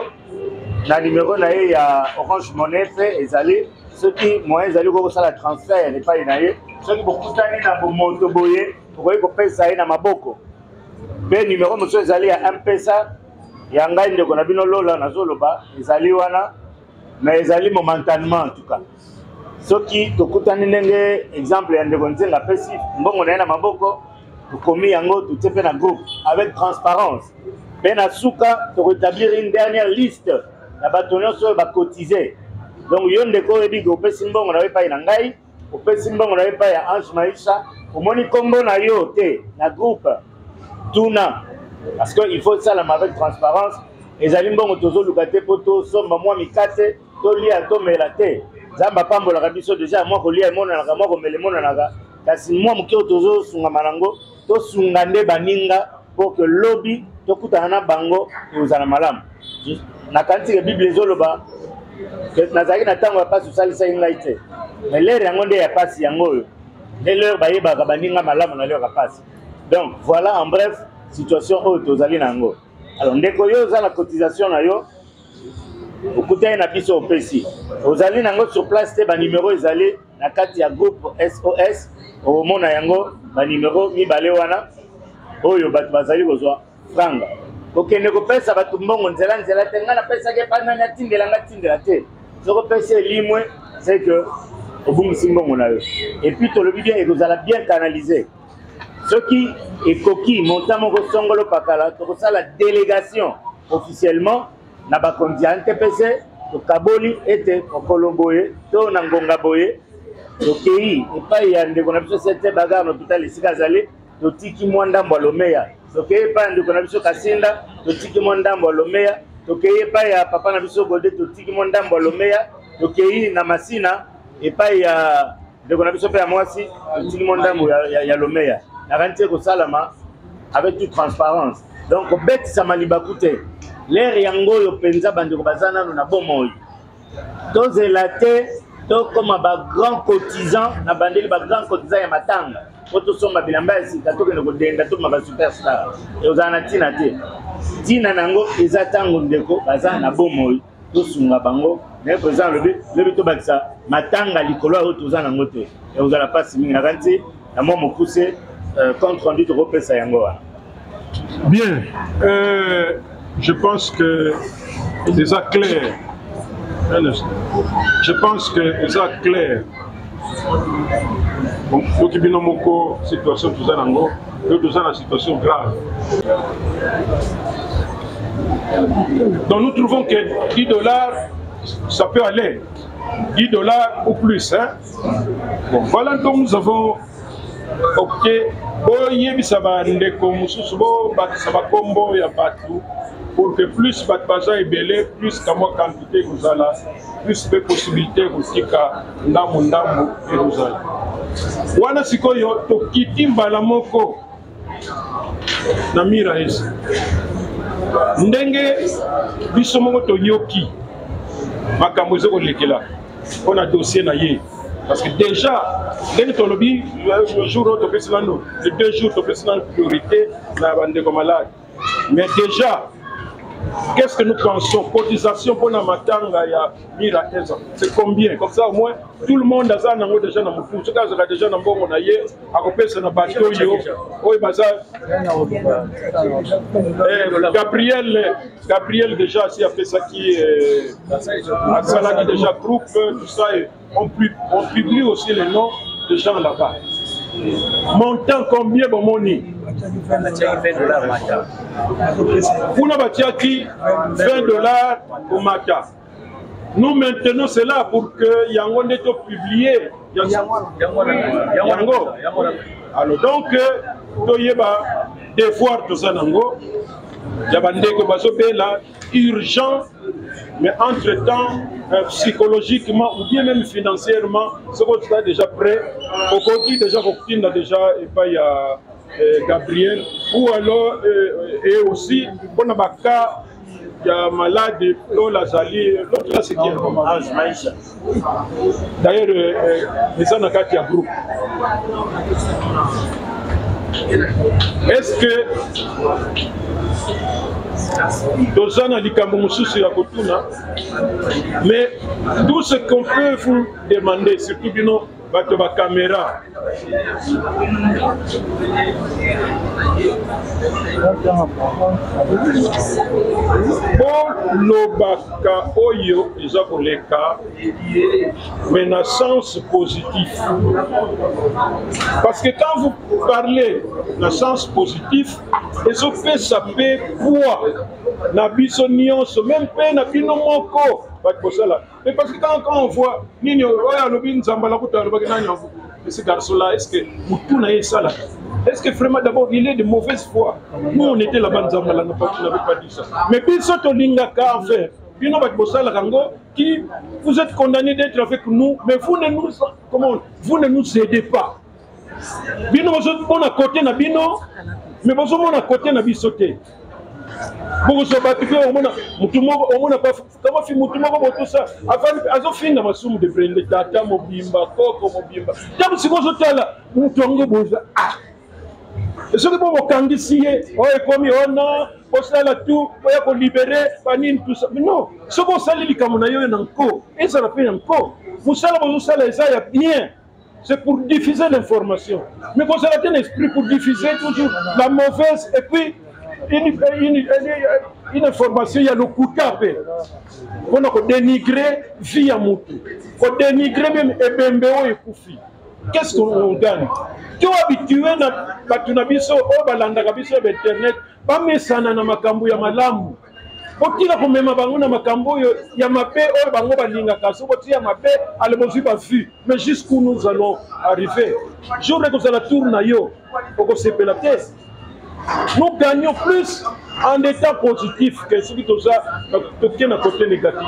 na nimero na ye ya Orange Money, mpe ezali soki moyen ezali koki kosala transfert epai na ye. Soki bokutani na bomoto boye, okoki kopesa ye na maboko. Mpe nimero mosusu ezali ya Mpesa ya ngai, ndeko na bino Lola nazoloba, ezali wana, mais ezali momentanément. En tout cas, soki tokutani ndenge exemple ya ndeko Nzenga apesi mbongo na ye na maboko, tokomi yango, totie mpe na groupe avec transparence. Mpe na suka tokoétablir une dernière liste ya bato nyonso oyo bacotize. Donc yo ndeko oyebi ke opesi mbongo na yo epai na ngai, opesi mbongo na yo epai ya Ange Maisha, omoni nkombo na yo te na groupe, tuna, parce que il faut esalama avec transparence. Ezali mbongo tozoluka te mpo tosomba mwa mikate tolia tomela te. Nzambe apambolaka biso deja, mwa kolia emonanaka, mwa komela emonanaka, kasi mwa moke oyo tozosungama nango, tosunga nde baninga mpo ke lobi tokutana na bango ekozala malamu. Nakanisi ke Bible ezoloba, nazalaki na ntango ya mpasi, osalisaki ngai te. Mais l'heure yango nde ya mpasi yango oyo nde l'heure bayebaka baninga malamu na l'heure ya mpasi. Donc voilà en bref situation oyo tozali na yango. Alors ndeko, yo oza na cotisation na yo, okutani na biso, opesi, ozali nango sur place te, banimero ezali na kati ya groupe SOS, okomona yango, banimero mibale wana oyo bato bazali kozwa franga. Kokende kopesa bato mbongo nzela nzela te, ngai napesaki epai nani, atindela ngai, atindela te. Soki opesi elimwe, c'est que obungisi mbongo na yo. Et puis tolobi bien, ekozala bien canalisé. Soki ekoki montant moko songolo pakala, tokosala délégation officiellement na bakonzi ya NTPC, tokaboli ete mokolo boye to na ngonga boye tokei epai ya ndeko na biso Sete Bagar na hôpital esika azali, totiki mwa ndambo ya lomeya. Tokei epai ya ndeko na biso Kasinda, totiki mwa ndambo ya lomeya. Tokei epai ya papa na biso Gode, totiki mwa ndambo ya lomeya. Tokei na Masina epai ya ndeko na biso mpe ya mwasi, totiki mwa ndambo ya lomeya. Nakanisi ekosalama avec toute transparence, donc kobetisama libaku te. L'heure yango oyo mpenza bandeko baza nano na bomoi, tozela te tokóma bagrand cotisant na bandeli, bagrand cotisant ya matanga mpo tosomba bilamba ya sika, tokende kodenda, tokoma basuperstar, ekozala na ntina te. Ntina na yango eza ntango ndeko baza na bomoi, tosunga bango. Naye président alobi lobi tobakisa matanga likolo oyo toza nango te, ekozala mpasi mingi. Nakanisi na mwa mokuse compte rendu tokopesa yango wana. Bien, je pense que eza clair. Je pense que eza clair. Soki bino moko situation toza nango, oyo toza na situation grave. Donc nous trouvons que 10 $, ça peut aller. 10 $ ou plus. Hein? Bon, voilà, donc nous avons opté boyebisa bandeko mosusu, bobakisa bakombo ya bato pour que plus bato baza ebele, plus kamwa quantité ekozala, plus mpe possibilité kotika ndambu ndambu ekozala wana. Sikoyo tokiti mbala moko na Mira Esa, ndenge biso moko toyoki makambo eza kolekela mpo na dossier na ye, parce que déjà ndenge tolobi jour oyo topesi nano, les 2 jours topesi nano priorité na bandeko malade. Mais déjà, qu'est-ce que nous pensons? Cotisation pour la matanga ya Mira Eza, c'est combien? Comme ça au moins tout le monde aza nango déjà na motu. Soki azalaka déjà na mbongo na ye, akopesa na bato oyo oyo baza. Gabriel, Gabriel déjà asi apesaki, asalaki déjà groupe, tout ça, et on publie aussi les noms de gens là-bas. Montant combien bomoni? Kuna batiaki 20 $ komata. Nous maintenons cela pour que yango nde topublier yango. Alors donc toyeba devoir toza nango ya bandeko bazobela urgent, mais entre temps psychologiquement ou bien même financièrement, soki oza déjà prêt, okoki déjà kotinda déjà epai ya Gabriel ou alors et aussi mpona bacas ya malade lola azali l'autre là c'est qui? Ange Maisha. D'ailleurs eza na kati ya groupe. Est-ce que toza na likambo mosusu ya kotuna? Mais tout ce qu'on peut vous demander, surtout bino bato ba caméra, bolobaka oyo eza koleka, mais na sens positif, parce que quand vous parlez na sens positif, ezopesa mpe poids na biso nyonso, même mpe na bino moko bato bosala. Mais parce que quand on voit nini oyo alobi Nzambala kuta alobaki nani yango, ce garçon là, est-ce que mutu na ye esalaka? Est-ce que vraiment d'abord il est de mauvaise foi? Nous, on était là-bas, Nzambala n'avait pas dit ça, mais biso tolingaka, enfin bino bato bosalaka yango, qui vous êtes condamnés d'être avec nous, mais vous ne nous, comment, vous ne nous aidez pas. Bino bozomona côté na bino, mais bozomona côté na biso te. Bokozwa bato mpe omona motu moko, omona kamafi motu moko botosa avandi azofinga Masumu de Brende, tata mobimba, koko mobimba. Ntango sikoyo ozotala motu yango boza, ah, soki bo bokangisi ye oyo ekomi ona bosala tout oya kolibere banini, tout ça. Mais non, soki osali likambo na yo na nko, ezala mpe na nko. Mosala bozosala eza ya bien, c'est pour diffuser l'information, mais kozala te na esprit pour diffuser toujours la mauvaise et puis une information ya lokuta mpe mpona kodénigrer vie ya motu, kodénigrer même ebembe oyo ekufi. Qu'est-ce qu'on gagne? To habitué na bato na biso oyo balandaka biso ya bainternet, bamesana na makambo ya malamu. Botika komema bango na makambo oyo ya mabe oyo bango balingaka. So botia mabe, ale bozwi bavues, mais jusqu'où nous allons arriver? Jour ekozala tour na yo, okosepela te. Nous gagnons plus en état positif que soki toza toke na côté négatif.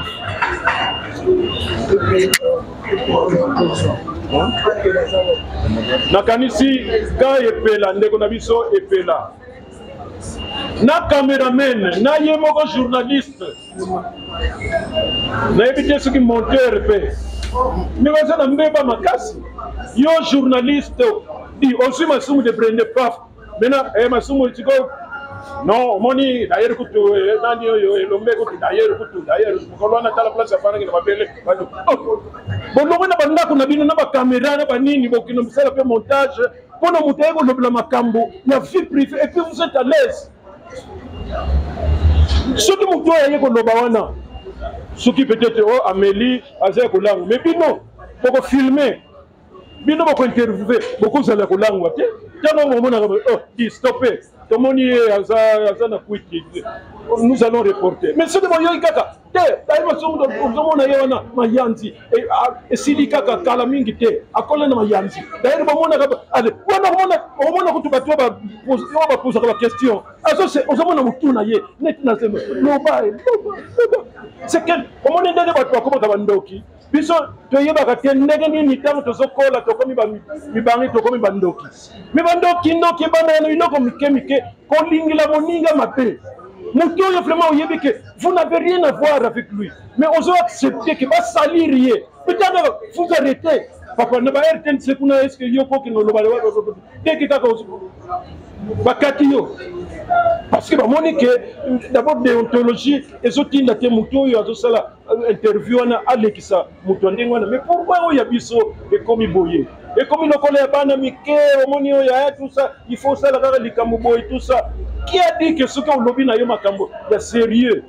Nakanisi ka Epela, ndeko na biso Epela, na cameraman na ye moko journaliste, nayebi te soki monteur mpe, me baza na mbeba makasi. Yo journaliste di ozwi Masumu de Brende, paf, maintenant Masumu sikoyo non, omoni d'ailleurs kutu nani oyo elombe kutu, d'ailleurs kutu, d'ailleurs mokolo wana tala place afanaki na mabele. Bato bolongwe na bandako na bino na bacaméra na banini, bokino misala mpe montage mpona moto aye kolobela makambo ya vie privée, et puis vous êtes à l'aise. Soki moto oyo aye koloba wana, soki peut-être oyo ameli, aza ya kolangwa, mais bino bokofilme, bino bokointerviewe, bokozala kolangwa te. Ntango bomonaka, oh, di stoppe, tomoni ye aza na kwiti, nous allons reporter. Mais soki boyoki kaka te taye Masumu, ozomona ye wana mayanzi esili kaka kala mingi te, akola na mayanzi. D'ailleurs bomonaka ale wana, omona kutu bato oyo bapozaka baquestion, ozomona motu na ye neti na zembe. Loba, loba, loba, c'est quel omoni ndenge bato bakomaka bandoki. Biso toyebaka te ndenge nini ntango tozokola tokomi mibangi, tokomi bandoki. Me bandoki, ndoki ebandaka na biloko mike mike, kolingela moninga mabe. Moto oyo vraiment oyebi ke vous n'avez rien à voir avec lui, mais ozo accepter ke basalir ye. Peut-être vous arrêtez papa na ba RTNC kuna, est ce que yo kokende oloba deke kaka bakati yo? Parce que bamoni ke d'abord déontologie ezotinda te moto oyo azosala interview wana alekisa moto ya ndenge wana. Mais pourquoi oyo ya biso ekomi boye, ekomi lokola ya bana mike? Omoni oyo ya tout ça, il faut osala kaka likambo boye, tout ça. Qui a dit que soki olobi na yo makambo ya sérieux,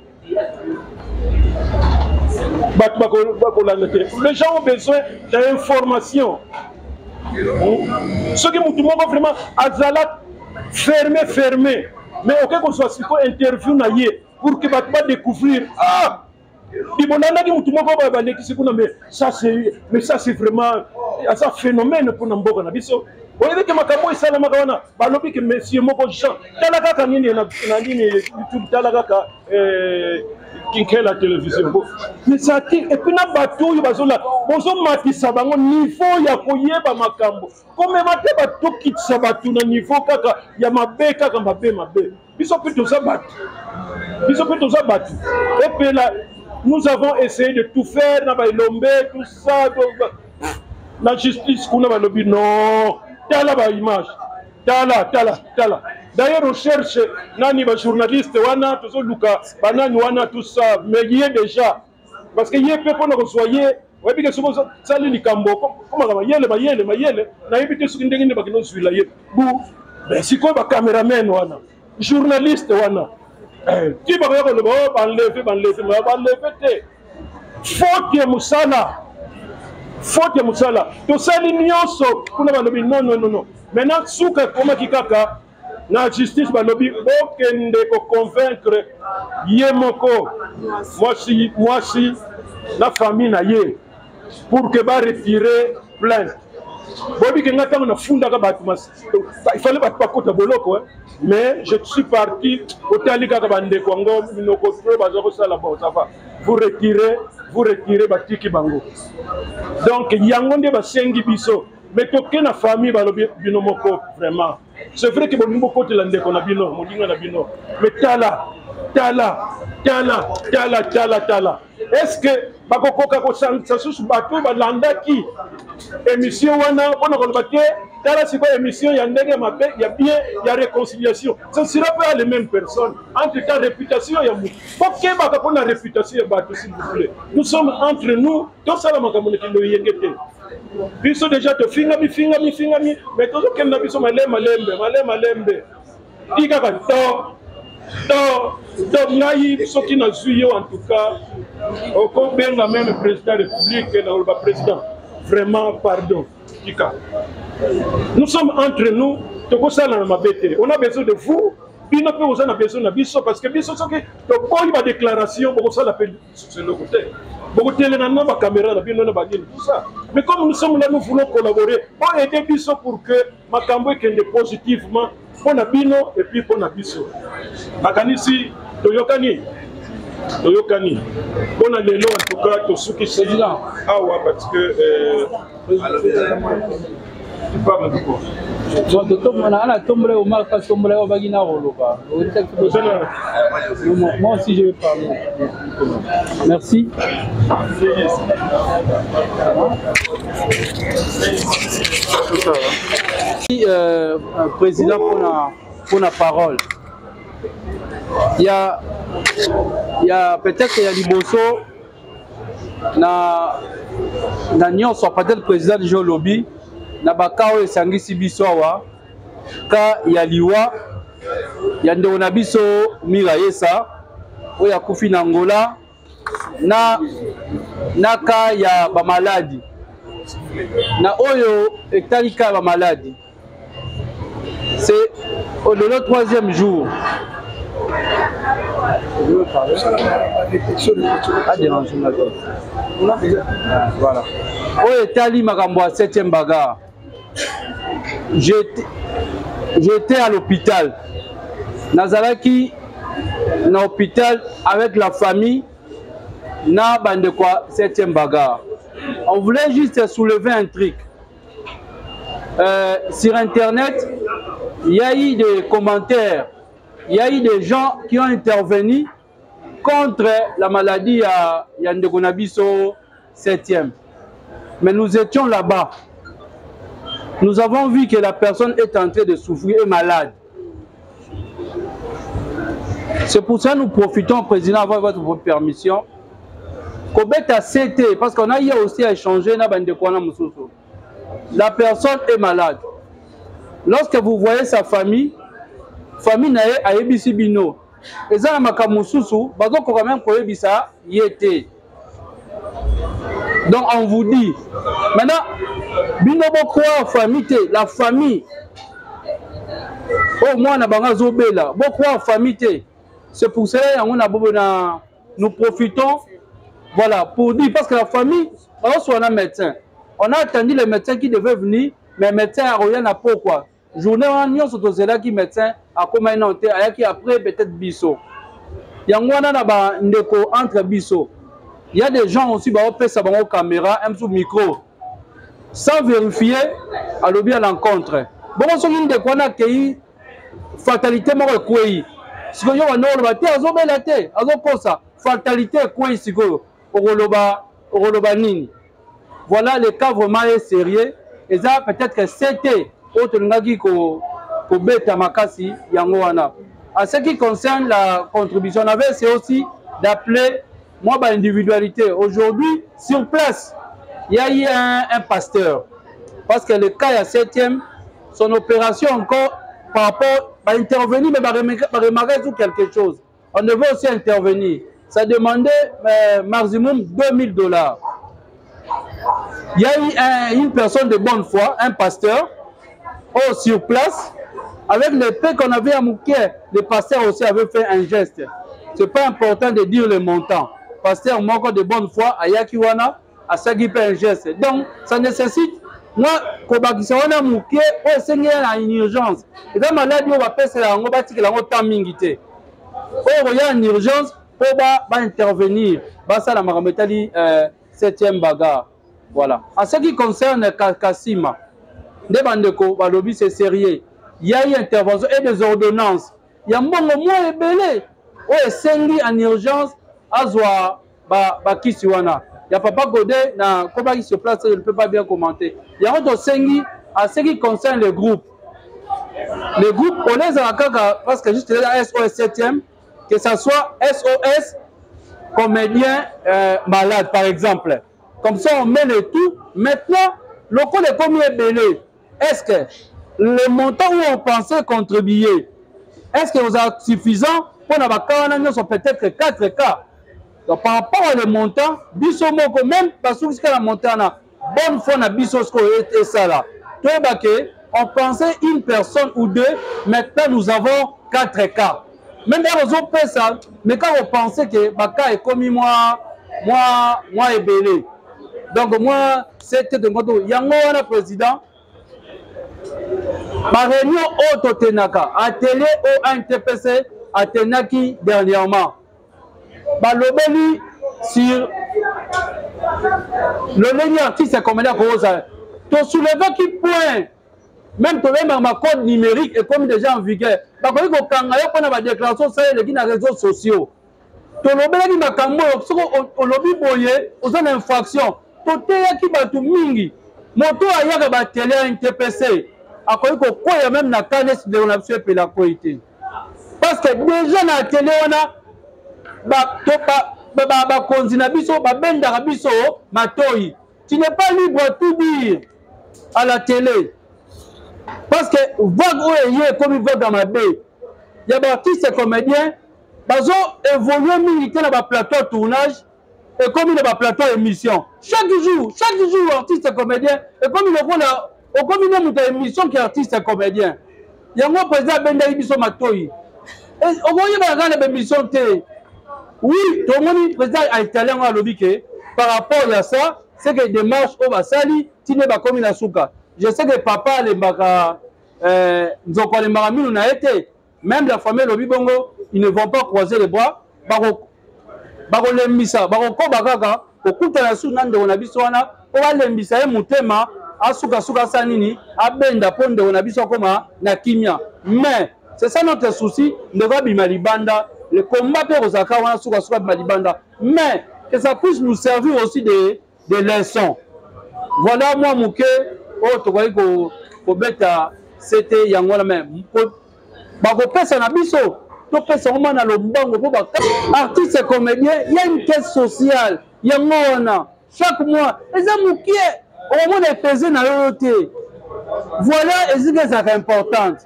bato bakolanda te? Les gens ont besoin d'information. Soki motu moko vraiment azala fermé fermé, mais oke kozwa siko interview na ye pour que bato badécouvrir, ah, libolandaki motu moko balekisi kuna. Mais ça c'est vraiment aza phénomène mpona mboka na biso. Oyebi ke makambo esalamaka wana, balobi ke monsieur moko Jean, tala kaka nini na nini YouTube, tala kaka. Kinkela télévision. Mais ça attire. Et puis na bato oyo bazola bozomatisa bango niveau ya koyeba makambo. Komema te bato kitisa bato na niveau kaka ya mabe kaka mabe mabe. Biso mpe toza bato. Biso mpe toza bato. Epela nous avons essayé de tout faire na ba elombe tout ça la justice kuna balobi non tala ba image tala tala tala d'ailleurs on cherche nani ba journaliste wana tozoluka banani wana tout ça mais ye déjà parce que ye mpe mpona kozwa ye oyebi ke soki osali likambo komaka mayele mayele mayele nayebi te soki ndenge nini bakende ozwila ye bu sikoyo bacameraman wana journaliste wana eh, ti bakoya koloba o oh, banleve banleve ma banleve te faute ya mosala faute ya mosala tosali nyonso kuna balobi non non non maintenant suka ekomaki kaka na justice balobi bokende koconvaincre ye moko mwasi mwasi na famille na ye pour que baretire plainte boyebi ke ngai ntango nafundaka bato il fallait bato bakota boloko mais je suis parti otali kaka bandeko yango minoko trop baza kosala bon ça va vous retirez vous retirez batiki bango donc yango nde basengi biso mais toke na famille balobi bino moko vraiment c'est vrai que bolingi bokotela ndeko na bino molinga na bino mais tala tala tala tala tala tala est ce que bakokoka kosangisa susu bato oyo balandaki émission wana mpona koloba te tala sikoyo émission ya ndenge mabe ya bien ya réconciliation ce sera pas les mêmes personnes entre temps réputation ya motu bokebaka mpona réputation ya bato s'il vous plaît nous sommes entre nous tosala makambo na kindo yenge te biso déjà tofingami fingami fingami mais tozokende na biso malembe malembe malembe malembe ti kaka to to to ngai soki nazwi yo en tout cas okobenga meme président république nakoloba président vraiment pardon tika nous sommes entre nous tokosala na mabe te on a besoin de vous bino mpe oza na besoin na biso parce que biso soki toboyi badéclaration bokosala mpe lisusu eloko te bokotelena na bacaméra na bino na banini tout ça mais comme nous sommes là nous voulons collaborer po aider biso pour que makambo ekende positivement mpo na bino et puis mpo na biso nakanisi toyokani toyokani mpo na lelo en tout cas tosukisi awa parce que euh, tu parles de quoi na tombola Omar ka tombola oyo baki na koloba moi aussi je vais parler merci euh, président mpona mpona parole ya ya peut-être ya liboso na na nyonso peut-être président deja olobi na baka oyo esangisi biso awa ka ya liwa ya ndeko na biso mira yesa oyo akufi na angola na, na ka ya bamaladi na oyo etali ka ya bamaladi C'est au lelo troisième jour. Voilà. Oyo etali makambo ya 7e bagarre. J'étais à l'hôpital. Nazalaki na hôpital avec la famille na bandeko ya 7e bagarre. On voulait juste soulever un truc. Euh, sur Internet, il y a eu des commentaires, il y a eu des gens qui ont intervenu contre la maladie à ndeko na biso 7e. Mais nous étions là-bas. Nous avons vu que la personne est en train de souffrir, est malade. C'est pour ça que nous profitons, Président, avec votre permission, kobeta CT, parce qu'on a eu aussi à échanger na bandeko wana mosusu. La personne est malade. Lorsque vous voyez sa famille, famille na ye ayebisi bino, eza na makambo mosusu bazokoka meme koyebisa ye te. Donc on vous dit, maintenant, bino bocroire famille te, la famille oyo mwana bango azobela, bocroire famille te. C'est pour cela yango na bobo na nous profitons voilà pour dire parce que la famille bazoswana médecin. On a attendu le médecin qui devait venir, mais médecin akoya na pokwa. Journée wana nyonso tozelaki médecin akomaki nano te, ayaki après peut-être biso. Yango wana na bandeko entre biso, il y a des gens aussi baopesa bango caméra un micro sans vérifier, alobi à l'encontre. Bongo soki ndeko wana akei, fatalité moko ekwei sikoyo, yo banda oloba te, azobela te, azokosa, fatalité ekwei sikoyo, okoloba okoloba nini? Voilà, le cas vraiment est sérieux. Eza peut-être ct oyo tolingaki kobeta makasi yango wana. En ce qui concerne la contribution, on avait essayé aussi d'appeler moi ba individualité. Aujourd'hui, sur place, il y a eu un pasteur, parce que le cas ya septième, son opération encore par rapport va intervenir, mais va remarquer sur quelque chose. On devait aussi intervenir. Ça demandait maximum 2000 $. Il y a eu une personne de bonne foi, un pasteur, oh, sur place, avec le peu qu'on avait à Mouké, le pasteur aussi avait fait un geste. C'est pas important de dire le montant. Pasteur moko de bonne foi, ayaki wana, asaki mpe un geste. Donc, ça nécessite mwa kobakisa wana moke oyo esengi na une urgence. Eza maladi oyo bapesela yango, batikela yango temps mingi te. Oyo koya en urgence mpo baintervenir, basala makambo etali septième bagarre. Voilà. En ce qui concerne Kasima, nde bandeko balobi, c'est sérieux. Il y a eu intervention et des ordonnances ya mbongo mwa ebele oyo esengi en urgence azwa bakisi wana ya papa Godé. Na kobaki sur place, je ne peux pas bien commenter. Yango tosengi, en ce qui concerne le groupe, le groupe on ezala kaka, parce que juste là SOS 7e, que ça soit SOS comédien malade par exemple, comme ça on met le tout. Maintenant, lokola ekomi ebele, est-ce que le montant où on pensait contribuer, est-ce que vous êtes suffisant mpona baka wana nyonso? Peut-être 4 cas. Donc par rapport à le montant, biso moko même basukisika na montant na bonne foi na biso, sikoyo esala toyeba ke on pensait une personne ou deux, maintenant nous avons quatre cas. Même ndenge ozopesa, mais quand on pensait ke baka ekomi mwa ebele, donc moi c'était de yango wana. Président, baréunion oyo totenaka, atelier oyo ANTPC atenaki dernièrement, balobeli sur lolenge artiste comédien akozala. Tosoulevaki point même, tobengaka bacode numérique ekomi déjà en vigueur, bakoki kokanga yo mpona badéclaration osala eleki na réseaux sociaux. Tolobelaki makambo oyo, soki olobi boye, oza na infraction. Toteyaki bato mingi. Moto ayaka batele ya NTPC akoki kokwea même na kanesi. Ndeko na biso epela akwei te, parce que déjà na atelier wana bakonzi na biso babendaka biso matoi: tu n'es pas libre à tout dire à la télé, parce que vague oyo eye ekomi vague ya mabe ya baartiste comédien. Bazo évolue mingi te na baplateau ya tournage, ekomi na baplateau ya émission chaque jour, chaque jour. Artiste comédien ekomi lokola okomi nde moto ya émission ke artiste comédien. Yango président abendaki biso matoi, okoyebaka kaka na baémission te. Oui, tomoni président aitalien yango alobi ke par rapport ya ça, c'est que démarche oyo basali tinde bakomi na suka. Je sais que papa alembaka nzoko alembaka minu na ye te. Même la famille elobi bongo, ils ne vont pas croiser les bras, bakolembisa, bakokoba kaka kokutana su na ndeko na biso wana mpo balembisa ye motema, asukasuka asala nini, abenda mpo ndeko na biso akóma na kimia. Mais c'est ça notre souci, ndeko abima libanda. Le combat mpe kozalaka wana, sukasuka abima libanda, mais que ça puisse nous servir aussi de leçon. Voilà mwa moke oyo tokoki kobeta sete yango wana. Mais bakopesa na biso, topesa yango mwana lombango mpo artiste comédien ya une caisse sociale. Yango wana chaque mois eza mokie, okomona epese na yo te. Voilà esika ezalaka importante,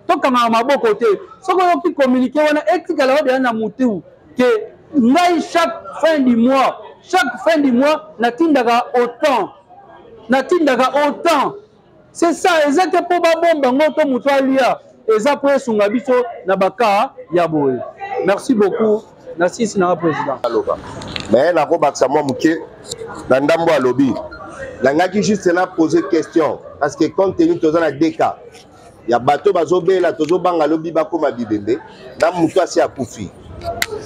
tokangaka maboko te. Soki oyoki communiqué wana, etikala oyo deya na motu ke ngai chaque fin du mois, chaque fin du mois natindaka autant, natindaka autant. C'est ça. Eza te mpo babomba yango to moto alia, eza mpo esunga biso na baka ya boye. Merci beaucoup na sisi nanga président. Aloba, mais nakobakisa mwa moke na ndambo alobi. Nangaki juste na poser question, parce que compte tenu toza na deux cas ya bato bazobela, tozobanga lobi bakóma bibembe, na moto asi akufi.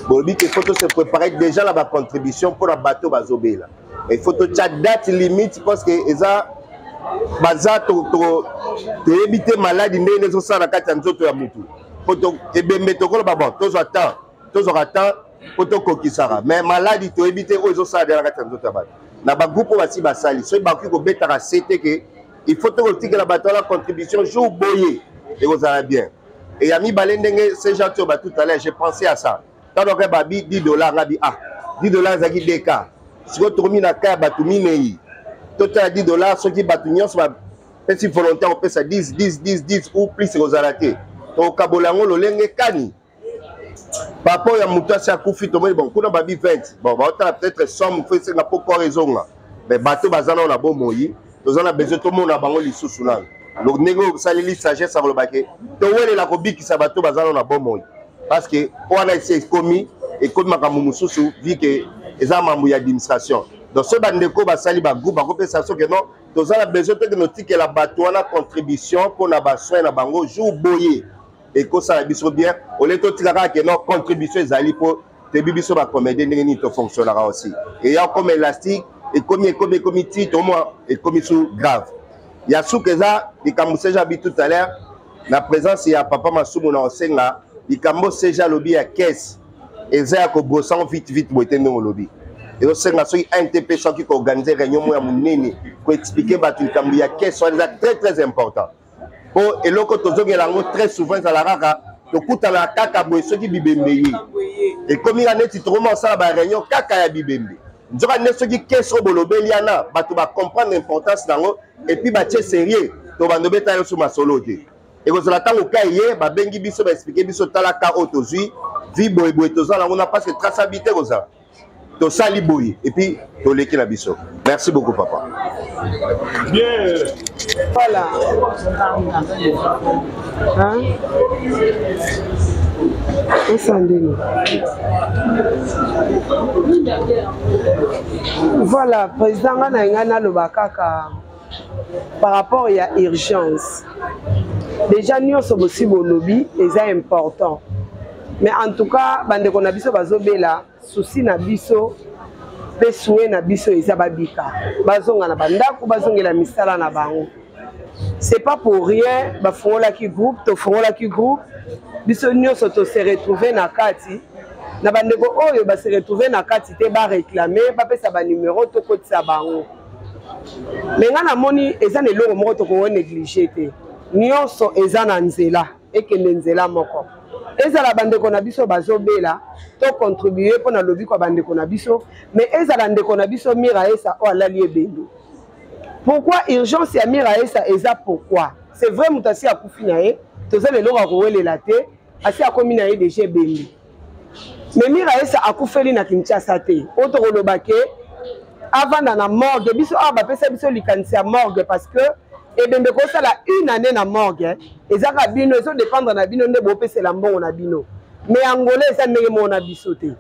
Bolobi ke faut se préparer déjà na bacontribution mpona bato bazobela. Il faut totya date limite parce que eza baza toyebi te maladi ndenge ezosala na kati ya nzoto ya motu. Po ebembe tokoloba bon, tozwa temps, tozwaka temps mpo tokokisaka, mais maladi toyebi te oyo ezosala deja na kati ya nzoto ya bato. Na bagroupe oyo basi basali, soki bakoki kobetaka se te ke il faut tokotikela bato wana contribution jour boye, ekozala bien. Et ya mibale, ndenge ce genre oyo tout à l'heure, j'ai pensé à ça ntango akoya babi 10 $, ngabi ah, 10 $ ezalaki dk. Sikoyo tokomi na ka ya bato minei, totala 10 $, soki bato nyonso bapesi volontaire kopesa 10, 10, 10, 10 ou plus, ekozala te. Tokokabola yango lolenge kani par rapport ya moto asi akufi? Tomoni bon, kuna babi 20, bon, baotala peut-être somme fo esenga mpo corps ezonga, mais bato baza nano na bomoi, toza na besoin tomona bango lisusu nano. Donc ndenge osaleli sagesse akoloba ke towelela kobikisa bato baza nano na bomoi, parce que wana esi ekomi makambo mosusu, vu ke eza mambo ya administration. Donc soki bandeko basali bagroupe, bakopesa soki non, toza na besoin tokende otikela bato wana contribution mpona basoin na bango jour boye, ekosala biso bien. Ole totika kaka ke non, contribution ezali, mpo toyebi biso bacomédien ndenge nini tofonctionnaka aussi. Eya comme élastique, ekomi ekomi ekomi ti tomwa ekomi su grave. Ya suka eza likambo seja abi tout à l'heure na présence ya papa Masumu na osenga likambo seja alobi ya caisse, eza ya kobrosango vite vite boye te. Ndenge olobi, ezosenga soki ntp soki koorganize réunion moko ya monene koexpliquer bato likambo ya caisse wana, eza très très important, mpo eloko tozongela yango très souvent ezala kaka tokutana kaka boye soki bibembe ye ekomi ka neti tokoma kosala baréunion kaka ya bibembe. Nzoka nde soki caisse oyo bolobeli wana, bato bacomprendre importance nango et puis batie sérieux, to bando beta yo so masolo te. Ekozala ntango ka ye babengi biso, baexpliquer biso: tala ka oyo tozwi vi boyeboye, toza nango na parce que traçabilité kozala, tosali boye et puis toleki na biso. Merci beaucoup, papa. Bien. Voilà. Hein? Osandeni. Voilà, président, nga na ngai naloba kaka par rapport ya urgence. Déjà nyonso bosi bolobi eza important. Mais en tout cas, bandeko na biso bazobela, souci na biso mpe souhait na biso eza babika, bazonga na bandako, bazongela misala na bango. C'est pas pour rien bafungolaki groupe, tofungolaki groupe, biso nyonso tose retrouve na kati. Na bandeko oyo base retrouve na kati te, baréclame, bapesa banumero, tokotisa bango. Me ngai namoni eza na eloko moko tokongo néglige te. Nyonso eza na nzela, ekende nzela moko. Ezala bandeko na biso bazobela, tocontribue mpo na lobiko ya bandeko na biso, mais ezala ndeko na biso Mira Esa oyo alali ebembe. Pourquoi urgence ya Mira Esa eza? Pourquoi? C'est vrai, moto asi akufi na ye, toza na eloko ya kowelela te, asi akomi na ye déjà ebembe. Mais Mira Esa akufeli na Kinshasa te oyo tokoloba ke avanda na morgue. Biso awa bapesa biso likanisi ya morgue, parce que ebembe kosala une année na morgue ezaka bino, ezodépendre na bino nde bopesela mbongo na bino. Mais Angola eza ndenge moko na biso te.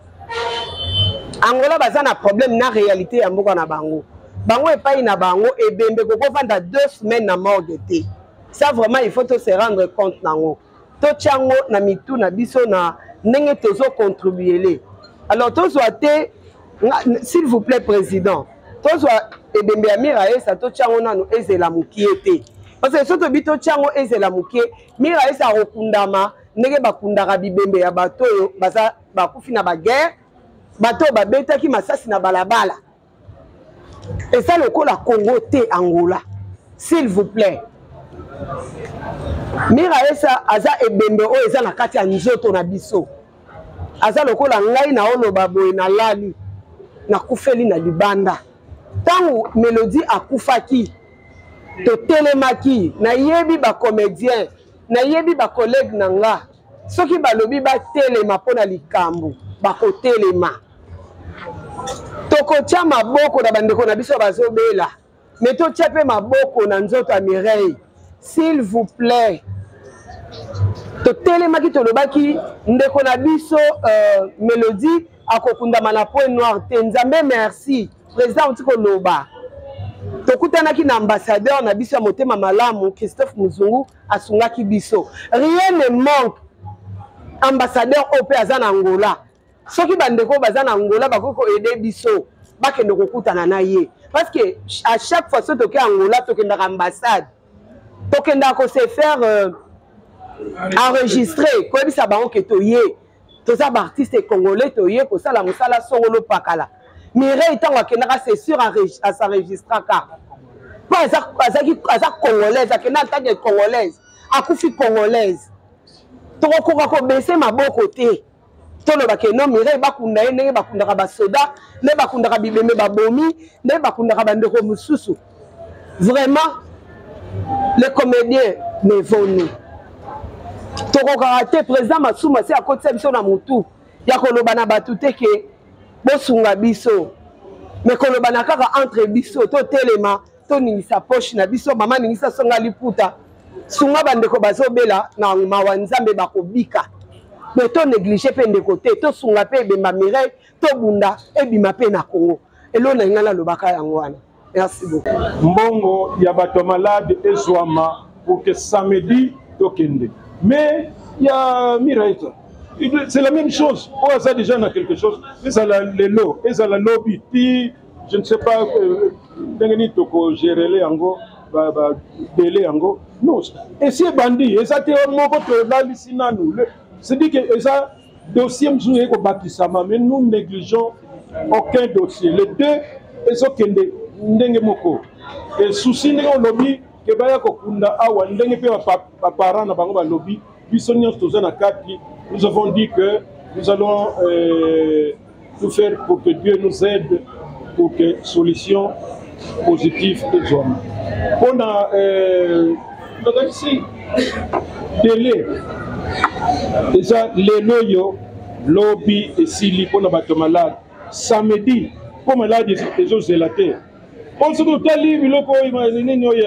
Angola baza na problème na réalité ya mboka na bango. Bango epai na bango, ebembe kokovanda 2 semaines na morgue te. Ça vraiment, il faut to se rendre compte nango, totia yango na mitu na biso na ndenge tozocontribuele. Alors tozwa te, s'il vous plaît, président, tozwa ebembe ya Mira Esa, totia yango nano ezela mokie te, parce que so tobi totia yango ezela mokie, Mira Esa akokundama ndenge bakundaka bibembe ya bato oyo baza bakufi na baguerre, bato oyo babetaki masasi na balabala. Eza lokola Congo te, Angola. S'il vous plaît, Mira Esa aza ebembe oyo eza na kati ya nzoto na biso. Aza lokola ngai na oloba boye, nalali, nakufeli na libanda. Ntango Mélodie akufaki, totelemaki. Nayebi bacomédien, nayebi bacollègue na nga, soki balobi batelema mpo na likambo, bakotelema. Tokotia maboko na bandeko na biso bazobela, me totia mpe maboko na nzoto ya Mireille, s'il vous plaît. Totelemaki, tolobaki ndeko na biso Mélodie akokundama na Point Noir te. Nzambe merci, président auti koloba, tokutanaki na ambassadeur na biso ya motema malamu, Christophe Muzungu, asungaki biso. Rien ne manque. Ambassadeur oyo mpe aza na Angola, soki bandeko baza na Angola bakoki koede biso bakende kokutana na ye, parce que à chaque fois soki toke Angola, tokendaka ambassade, tokendaka kose faire enregistrer, koyebisa bango ke toye, toza baartiste congolais, toye kosala mosala songolo pakala. Mireille, ntango akendaka, c'est sûr as'enregistraka mpo aza congolaise, akenda en tant que congolaise, akufi congolaise. Tokokoka kobese maboko te, toloba ke non, Mireille bakunda ye ndenge bakundaka basoda, nde bakundaka bibembe babomi, nde bakundaka bandeko mosusu. Vraiment, les comédiens, levons-nous. Tokokaka te. Président Masumu asi akotisa biso na motu ya koloba na bato te ke bosunga biso, me koloba na kaka entre biso, totelema, toningisa poche na biso. Mama, ningisa songa liputa, sunga bandeko bazobela na mawa, Nzambe bakobika. Me tonéglige mpe ndeko te, tosunga mpe ebemba Mireille, tobunda ebima mpe na Congo. Eloko na ngai nalobaka yango wana. Merci beaucoup. Mbongo ya bato ya malade ezwama pour que samedi tokende. Mais ya Miraita, c'est la même chose. Oyo aza déjà na quelque chose, ezala lelo, ezala lobi, ti je ne sais pas ndenge nini tokogérele yango, badele yango. Non, esi ebandi, eza te moko tolalisi nanu. C'est dit que eza dossier mosusu eye kobakisama, mais nous négligeons aucun dossier. Les deux ezokende ndenge moko. E souci, ndenge olobi ke baya kokunda awa, ndenge mpe baparent na bango balobi, biso nyonso toza na kati. Nous avons dit que nous allons tout faire pour que Dieu nous aide, pour que solution positive ezwama mpona nakanisi délai eza lelo oyo, lobi esili mpona bato malade, samedi, mpo malade ezozela te. Mpo soki otali biloko oyo nini oyo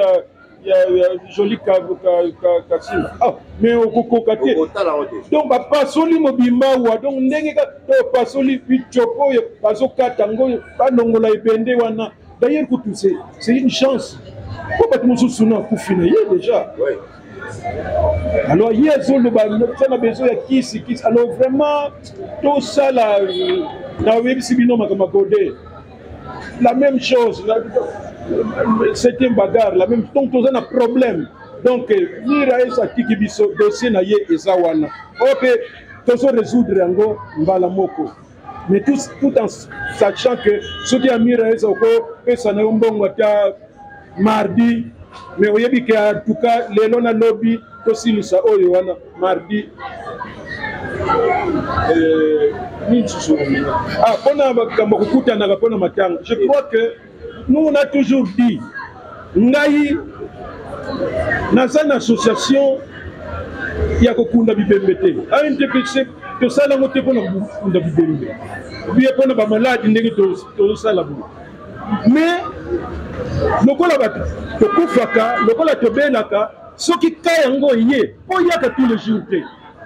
ya joli kasimba, ah, mais okokoka te. Donc bapasoli mobimba awa, donc ndenge pasoli bitiopo oyo bazokata yango, balongola ebende wana. D'ailleurs kutu c'est une chance mpo bato mosusu na akufi na ye déjà. Alors ye azoloba eza na besoin ya kisi kisi. Alors vraiment tosala, nayebisi bino makambo ya gode, la même chose, c'était une bagarre, la même. Donc toza na problème. Donc Mira esa atiki biso dossier na ye eza wana, oyo mpe tozo résoudre yango mbala moko, mais tout en sachant que soki ya Mira eza, okopesa na yo mbongo ata mardi, mais oyebi ke en tout cas lelo na lobi tosilisa oyo wana mardi. Nini susu? Ah, mpona makambo kokutanaka mpona matanga, je crois que nous, on a toujours dit, ngai naza na association ya kokunda bibembe te, ANTPC. Tosala yango te mpona kokunda bibembe bie mpona bamaladi ndenge tozosala boye, mais lokola bato tokufaka, lokola tobelaka, soki ka yango ye mpo yaka tous les jours te,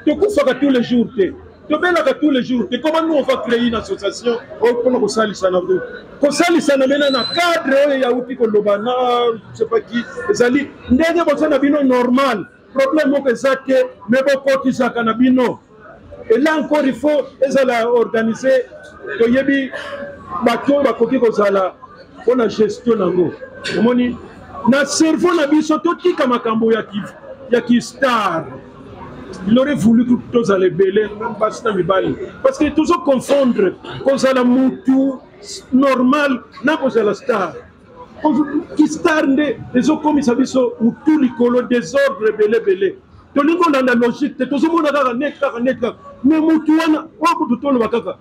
tokufaka tous les jours te, tobelaka tous les jours te, comment nous on va créer une association oyo mpona kosalisana, kosalisana mena na cadre oyo yauti koloba na je sais pas qui? Ezali ndenge boza na bino normal, problème moko eza te, mais bokotisaka na bino. Et là encore, il faut ezala organiser. Toyebi bato oyo bakoki kozala mpona gestion nango. Omoni na cerveau na biso, totika makambo ya kistar. Il aurait voulu que tozala ebele, basi na mibali, parce que tozo confondre kozala mutu normal na kozala star. Kistar nde ezokomisa biso mutu likolo, désordre ebele ebele. Tolingi kolanda logique te, tozomona kaka net, kaka net, kaka. Mais mutu wana oyo kutu toloba kaka,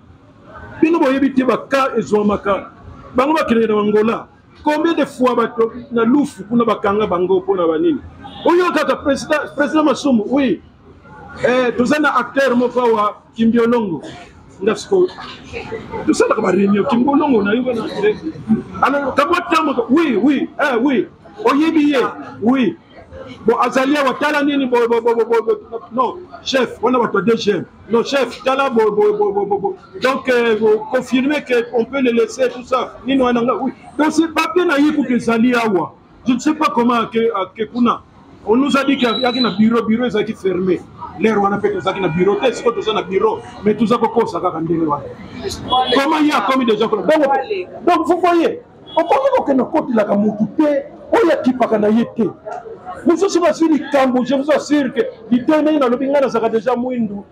bino boyebi te baka ezwamaka, bango bakendeke na Bangola combien de fois, bato na Lufu kuna bakanga bango mpona banini oyo kaka. Président Masumu, oui, toza na acteur moko awa, Kimbiolongo. Nga sikoyo tosalaka baréunion, Kimbolongo na yo wana. Alors kamwa ntango, oui, oui, oyebi ye, oui. Bon, azali awa, tala nini bo, bo, bo, bo, bo, non chef wana, bato ya DGM, non chef, tala bo, bo, bo, bo, bo, bo. Donc confirmer que on peut le laisser, tout ça, nini wana nga, oui. Donc c'est papier na ye kutu ezali awa. Je ne sais pas comment ake kuna. On nous a dit qu'il y a un bureau, bureau ezalaki fermé. Lere wana mpe tozalaki na bureau te, sikoyo toza na bureau, mais toza kokosa kaka ndenge wana. Comment ye akomi déjà kuna? Donc vous voyez, okoki kokende kotelaka motu te oyo akipaka na ye te. Mosusu bazwi likambo, je vous assure que litoyi ndenge nalobi, ngai nazalaka déjà mwindu,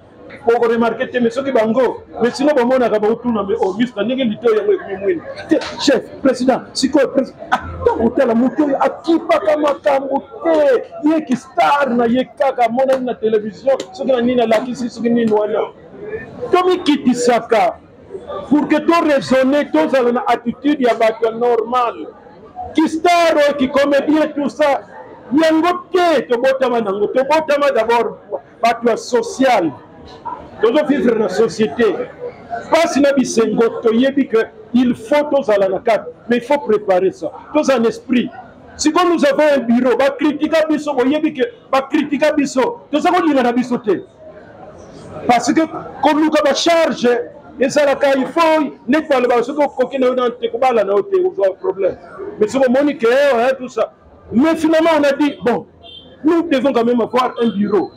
okoremarke te, mais soki bango, mais sino bamonaka, bakotuna, mais oh mista, ndenge litoyi yango ekomi mwindu te? Chef président, sikoyo ntango otala motu oyo akipaka makambo te, ye ki star na ye kaka amonani na télévision, soki na nini alakisi, soki nini wana. Tomikitisaka pour que to raisonner, tozala na attitude ya bato ya normal. Ki star oyo, ki comédien, tout ça, yango te tobotama nango. Tobotama d'abord bato ya social, tozovivre na société, mpasi na bisengo, toyebi que il faut tozala na kati, mais il faut préparer ça, tozala na esprit. Sikoyo nous avons un bureau, bakritika biso, boyebi ke bakritika biso, toza kolinga na biso te, parce que koluka bacharge ezalaka, il faut neti balobaka, soki okoki na yo na te, kobala na yo te, ozwa problème. Mais soki omoni ke tout ça, mais finalement on a dit, bon, nous devons quand même avoir un bureau.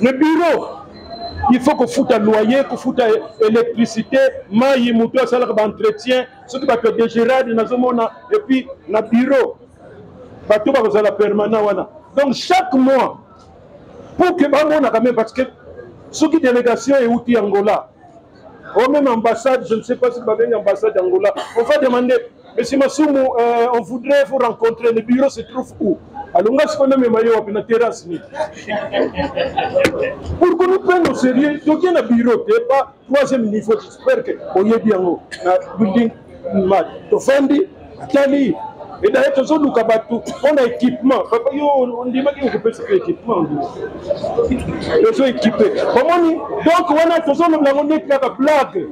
Le bureau, il faut kofuta loyer, kofuta électricité, mai, moto asalaka baentretien, soki bato ya dégérade nazomona, et puis na bureau bato bakozala permanent wana. Donc chaque mois, pour que bamonaka même, parce que soki délégation euti Angola ou même ambassade, je ne sais pas si babengi ambassade Angola, on va demander: monsieur Masumu, on voudrait vous rencontrer, le bureau se trouve où? Alonga sikoyo namema ye wapi? Na terrasse nini? Pour que nous prenne au sérieux, tokie na bureau te, pas troisième niveau, j'espère que oyebi yango, na building mat tofandi, atali. Et d'ailleurs tozoluka bato mpona équipement. Papa, yo ondimaki okopesa mpe équipement, tozo équipe, omoni. Donc wana tozoloba yango neti kaka blague,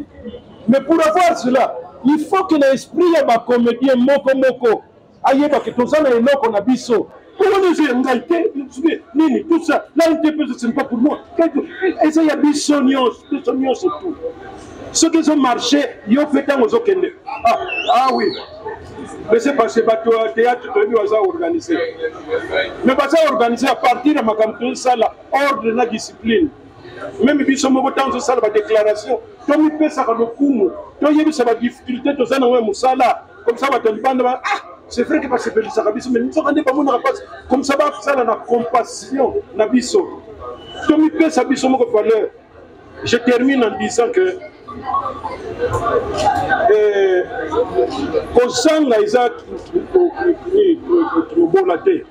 mais pour avoir cela, il faut que na esprit ya bacomédien moko moko ayeba ke toza na eloko na biso. Wana eza ya ngai te, nini, tout ça là, te, ce n'est pas pour moi, eza ya biso nyonso, biso nyonso tout. Soki ezomarche, yo mpe ntango ozokende, ah, ah oui, laissez passer. Bato ya théâtre toyebi baza organise, mais baza organise à partir ya makambo tozosala, ordre na discipline. Meme biso moko, ntango tozosala badéclaration, tomipesaka lokumu, toyebisa badifficulté toza nango ya mosala. Comme ça bato ya libanda ba, ah, c'est vrai que basepelisaka biso, mais nzoka nde bamonaka mpasi. Comme ça basala na compassion na biso, tomipesa biso moko valeur. Je termine en disant que kozanga eza mobola te.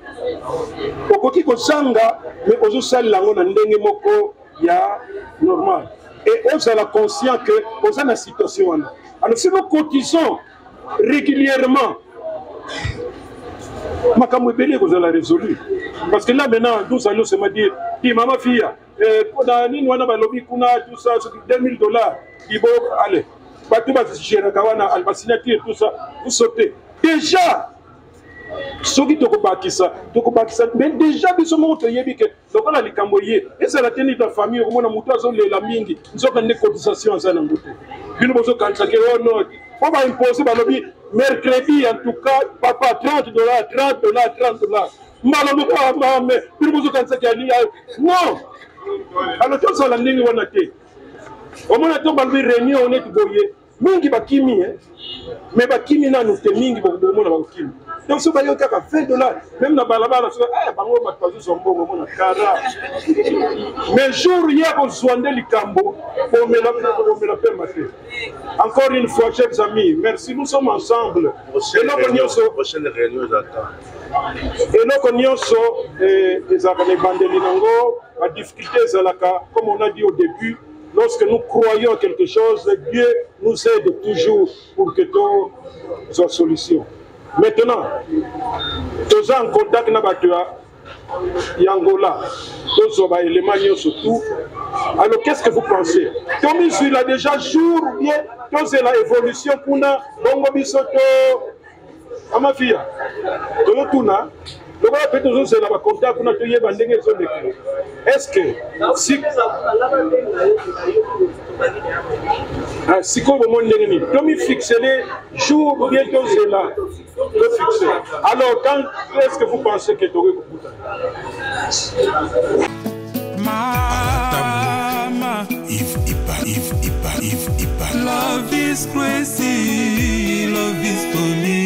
Okoki kozanga, mais ozosalela yango na ndenge moko ya normal et ozala conscient que oza na situation wana. Alors si nous cotisons régulièrement, makambo ebele ekozala résolu, parce que là maintenant nous allons seulement dire: di mama fia, na nini wana balobi kuna, tout ça, soki 2000 $, ibo, allez, bato bagéraka wana basignature, tout ça, vous sautez déjà. Soki tokobakisa, tokobakisa, mais déjà biso moko toyebi ke lokola likambo ye ezala te neti na famille, okomona moto azolela mingi, nzoka nde cotisation aza nango te. Bino bozokanisa ke oh non, mpo baimpose, balobi mercredi, en tout cas papa, 30 $, 30 $, 30 $, mbala moko mame. Bino bozokanisa ke ali non. Alors tozala ndenge wana te. Omona to balobi réunion neti boye, mingi bakimi, mais bakimi nanu te, mingi bomona bakokimi. Donc soki bayoki kaka 20 $, même na balabala, soki bango bato bazozwa mbongo, omona kara. Mais jour ye akozwa nde likambo, bomela pema te. Encore une fois, chers amis, merci, nous sommes ensemble. Eloko nyonso, eloko nyonso ezalaka na ebandeli nango, badifficulté ezalaka. Comme on a dit au début, lorsque nous croyons quelque chose, Dieu nous aide toujours pour que tozwa solution. Maintenant toza en contact na bato ya Angola, tozwa baélément nyonso tout. Alors qu'est-ce que vous pensez? Tomizwila déjà jour ou bien tozela évolution kuna? Bongo biso to amafia tozotuna lokola mpe tozozela bacontact kuna, toyeba ndenge ezoleka. Est ce que si sikoyo bomoni ndenge nini tomifixele jour ou bien tozela tofixe? Alors quand est ce que vous pensez que tokoki kokutana? Mama. Yves Iba, Yves Iba, Yves Iba. Love is crazy, love is funny.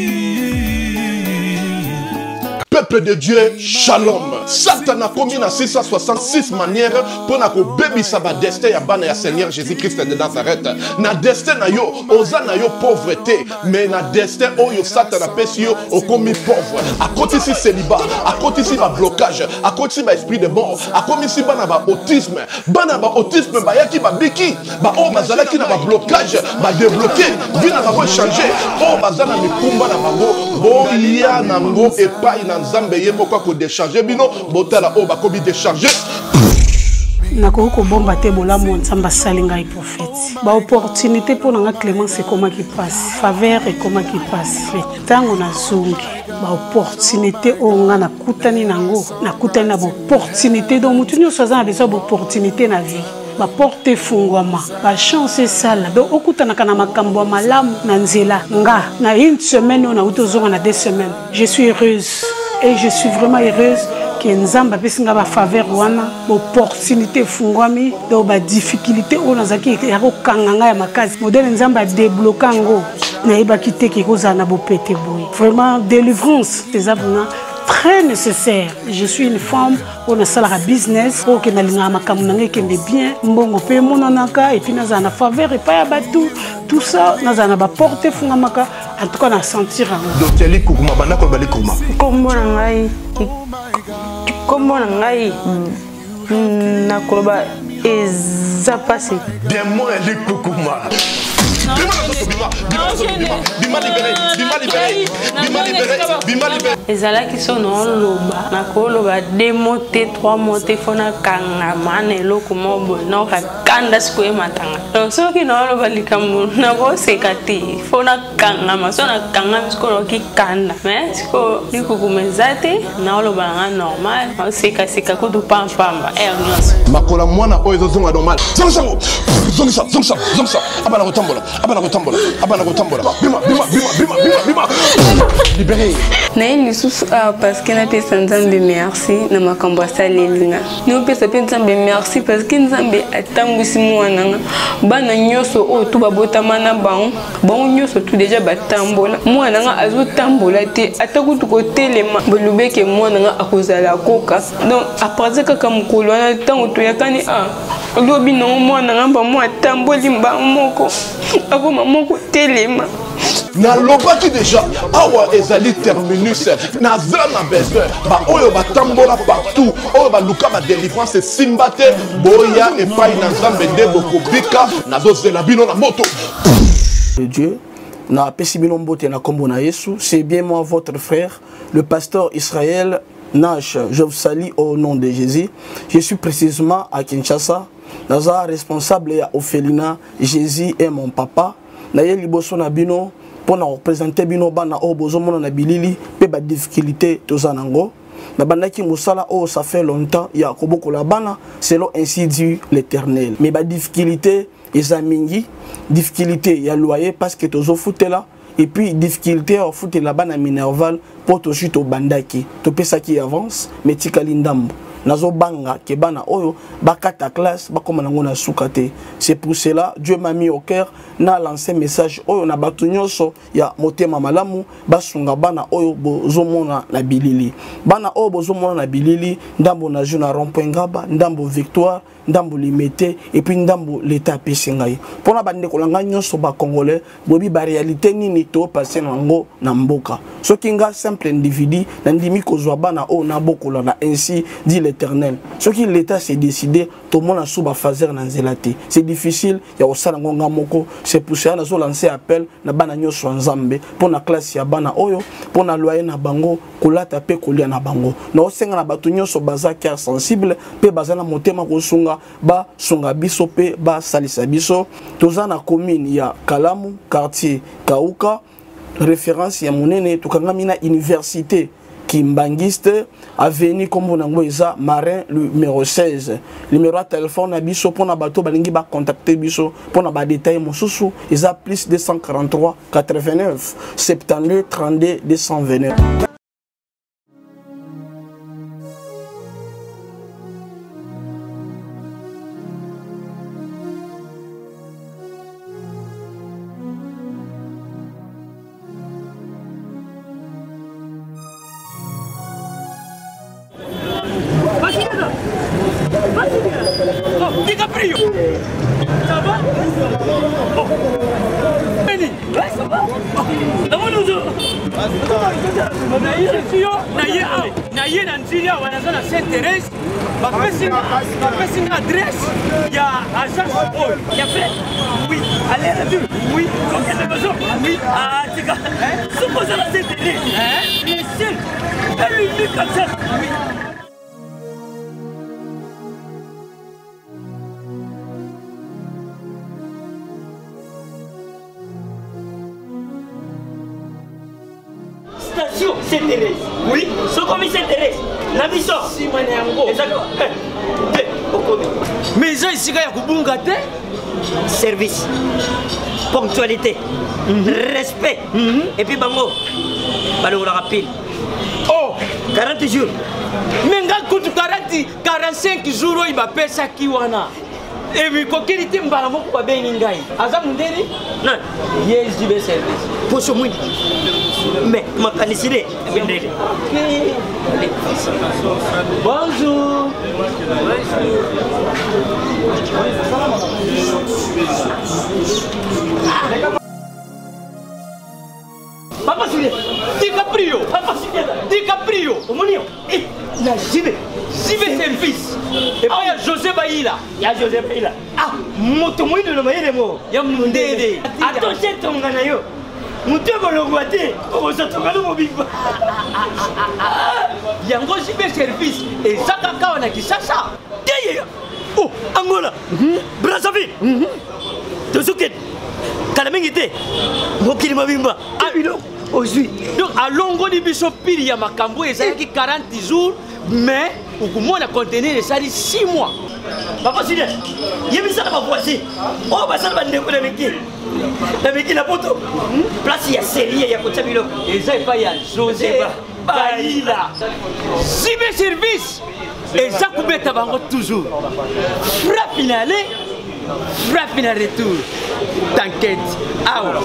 Peuple de Dieu, shalom. Satan akomi na 666 manière mpo na kobebisa badestin ya bana ya Seigneur Jésus-Christ de Nazareth. Na destin na yo, oza na yo pauvre te, mais na destin oyo Satan apesi yo, okomi pauvre. Akotisi célibat, akotisi ba blocage, akotisi ba esprit de mort, akomisi bana ba autisme. Bana ba autisme bayaki babiki, ba oyo bazalaki na ba blocage, ba débloqué, vie na bango changer. Oyo baza na mikumba na bango, boya nango epai na Nzambe ye moko akodecharge bino, botala oyo bakomi decharge. Nakoki kobomba te bolamu oyo Nzambe asali ngai prophète. Ba opportunité mpo na nga Clemence ekomaki mpasi, faveur ekomaki mpasi. Mais ntango nazongi ba opportunité oyo nga nakutani nango, nakutani na ba opportunité donc motu nyonso aza na besoin ya ba opportunité na vie. Ba porte efungwama, ba chance esala, donc okutanaka na makambo ya malamu na nzela. Nga na une semaine oyo nauti ozonga na 2 semaines, je suis heureuse et je suis vraiment heureuse ke Nzambe apesi nga ba faveur wana, ba opportunité efungwami, donc ba difficulté oyo nazalaki ya kokanga nga ya makasi, modèle Nzambe a débloquer yango, nayebaki te ke ekozala na bopete boye. Vraiment délivrance eza vraiment très nécessaire. Je suis une femme oyo nasalaka business, oyo ke nalingaka makambo na ngai ekende bien, mbongo mpe emonanaka, et puis nazala na faveur epai ya bato, tout ça, nazala na baporte efungamaka. En tout cas na sentir yango. Docteur Likukuma, banda koloba Likukuma. Kombo na ngai, kombo na ngai, nakoloba eza pasi. Démon ya Likukuma. Bima na nzoto, bima, bima na nzoto, bima, bima libéré, bima libéré, bima libéré, bima libéré. Ezalaki so naoloba, nakoloba 2 mots te, 3 mots te, fo nakangama na eloko moko boye, naoka kanda sikoyo ematanga. Donc soki naoloba likambo nakoseka te, fo nakangama, so nakangami sikoyo naoki kanda. Mais sikoyo likukuma eza te, naoloba nanga normal, naosekaseka kutu pampamba heure nyonso. Makola mwana oyo ezozonga normal. Zongisa yango. Zongisa, zongisa, zongisa. Abana kotambola, abana kotambola, abana kotambola. Bima, bima, bima, bima, bima, bima. Libéré. Naye lisusu awa parce que napesa Nzambe merci na makambo asaleli nga. Naopesa mpe Nzambe merci parce que Nzambe atambwisi mwana nga. Bana nyonso oyo tu babotama na bango, bango nyonso tu deja batambola. Mwana nga azotambola te, ata kutu kotelema. Bolobeke mwana nga akozala koka. Donc à partir kaka mokolo wana ntango toyakani a lobi nango mwana nga mba mwa atamboli mba moko akoma moko telema. Nalobaki deja awa ezali terminus, naza na besoin baoyo batambola partout, oyo baluka ba délivrance esimba te, boya epai na Nzambe nde bokobika. Nazozela bino na moto de Dieu. Na pesi bino mbote na kombo na Yesu. C'est bien moi votre frère, le pasteur Israël Nash. Je vous salue au nom de Jésus. Je suis précisément à Kinshasa. Naza responsable ya orphelinat Jésus est mon papa. Naye liboso na bino pour na représenter bino bana oyo bozomona na bilili pe ba difficulté toza nango. Nabandaki mosala oyo ça fait longtemps ya kobokola bana selon ainsi dit l'Éternel. Mais ba difficulté eza mingi, difficulté ya loyer parce que tozofutela, et puis difficulté ya kofutela bana Minerval po tozwi tobandaki, topesaki avance mais tikali ndambo. Nazobanga ke bana oyo bakata classe bakoma nango na suka te. C'est pour cela Dieu m'a mis au cœur na lancer message oyo na bato nyonso ya motema malamu basunga bana oyo bozomona na bilili. Bana oyo bozomona na bilili, ndambo na jeu na rond-point Ngaba, ndambo Victoire, ndambo Limete, et puis ndambo l'État apesi ngai. Mpona bandeko na ngai nyonso ba Congolais, boyebi ba réalité nini to passer nango na mboka. Soki nga simple individu nandimi kozwa bana oyo nabokola na ainsi dit l'Éternel. Soki l'État s'est décidé, tomona sous ba phaser na nzela te. C'est difficile ya kosala ngo nga moko. C'est pour cela nazo lancer appel na bana nyonso ya Nzambe mpona classe ya bana oyo, mpona loyer na bango, kolata pe kolia na bango. Naosenga na bato nyonso baza cœur sensible pe baza na motema kosunga, basunga biso pe basalisa biso. Toza na commune ya Kalamu, quartier Kauka, référence ya monene, tokangami na université Kimbanguiste, avenue kombo nango eza Marin numéro 16. Numéro ya téléphone na biso mpona bato balingi ba contacter biso mpona ba détail mosusu eza plus 243 89 72 32 229. DiCaprio. Ça va? Oh. Beni. Ouais, ça va? Namoni ozo. Nayebisi yo, naye awa, naye na nzili awa, naza na Sainte Thérèse. Bapesi bapesi nga adresse ya agence oyo. Ya frère? Oui. Aller retour? Oui. Kokende maison? Oui. Ah, tika. Soki oza na Sainte Thérèse, le seul et l'unique agence. Oui. Station Sainte Thérèse. Oui. Sokomi Sainte Thérèse. Na biso. Sima na yango. Ezali te okomi. Mais eza esika ya kobunga te. Service. Ponctualité. Respect. Et puis bango balongolaka pile. Oh 40 jours. Mais nga kutu 40 45 jours oyo bapesaki wana emikokeli te mbala moko babengi ngai aza mondeli nani ye JB service poso mwindu mais makanisi nde mindele. Bonjour. Papa Julien, DiCaprio, Papa Julien, DiCaprio, omoni yo eh, na JB, JB service epai ya José Bayila, ya José Bayila, ah moto moyindo na mayele mo ya mondele, atoshe tonga na yo moto ekolongwa te okozwa tonga no mobimba. Yango JB service eza kaka awa na Kinshasa te ye oh Angola, Brazzaville, tozokende kala mingi te mokili mobimba biloko ozwi. Donc alongoli biso pili ya makambo ezalaki 40 jours, mais okomona conteneur esali 6 mois. Papa Julien, yebisa na bavoisin oyo basala bandeko na miki na miki na poto, place ya serie ya kotia biloko eza epai ya José Bayila. JB service eza kobeta bango toujours frappe na aller, frappe na retour. T'inquiète awa.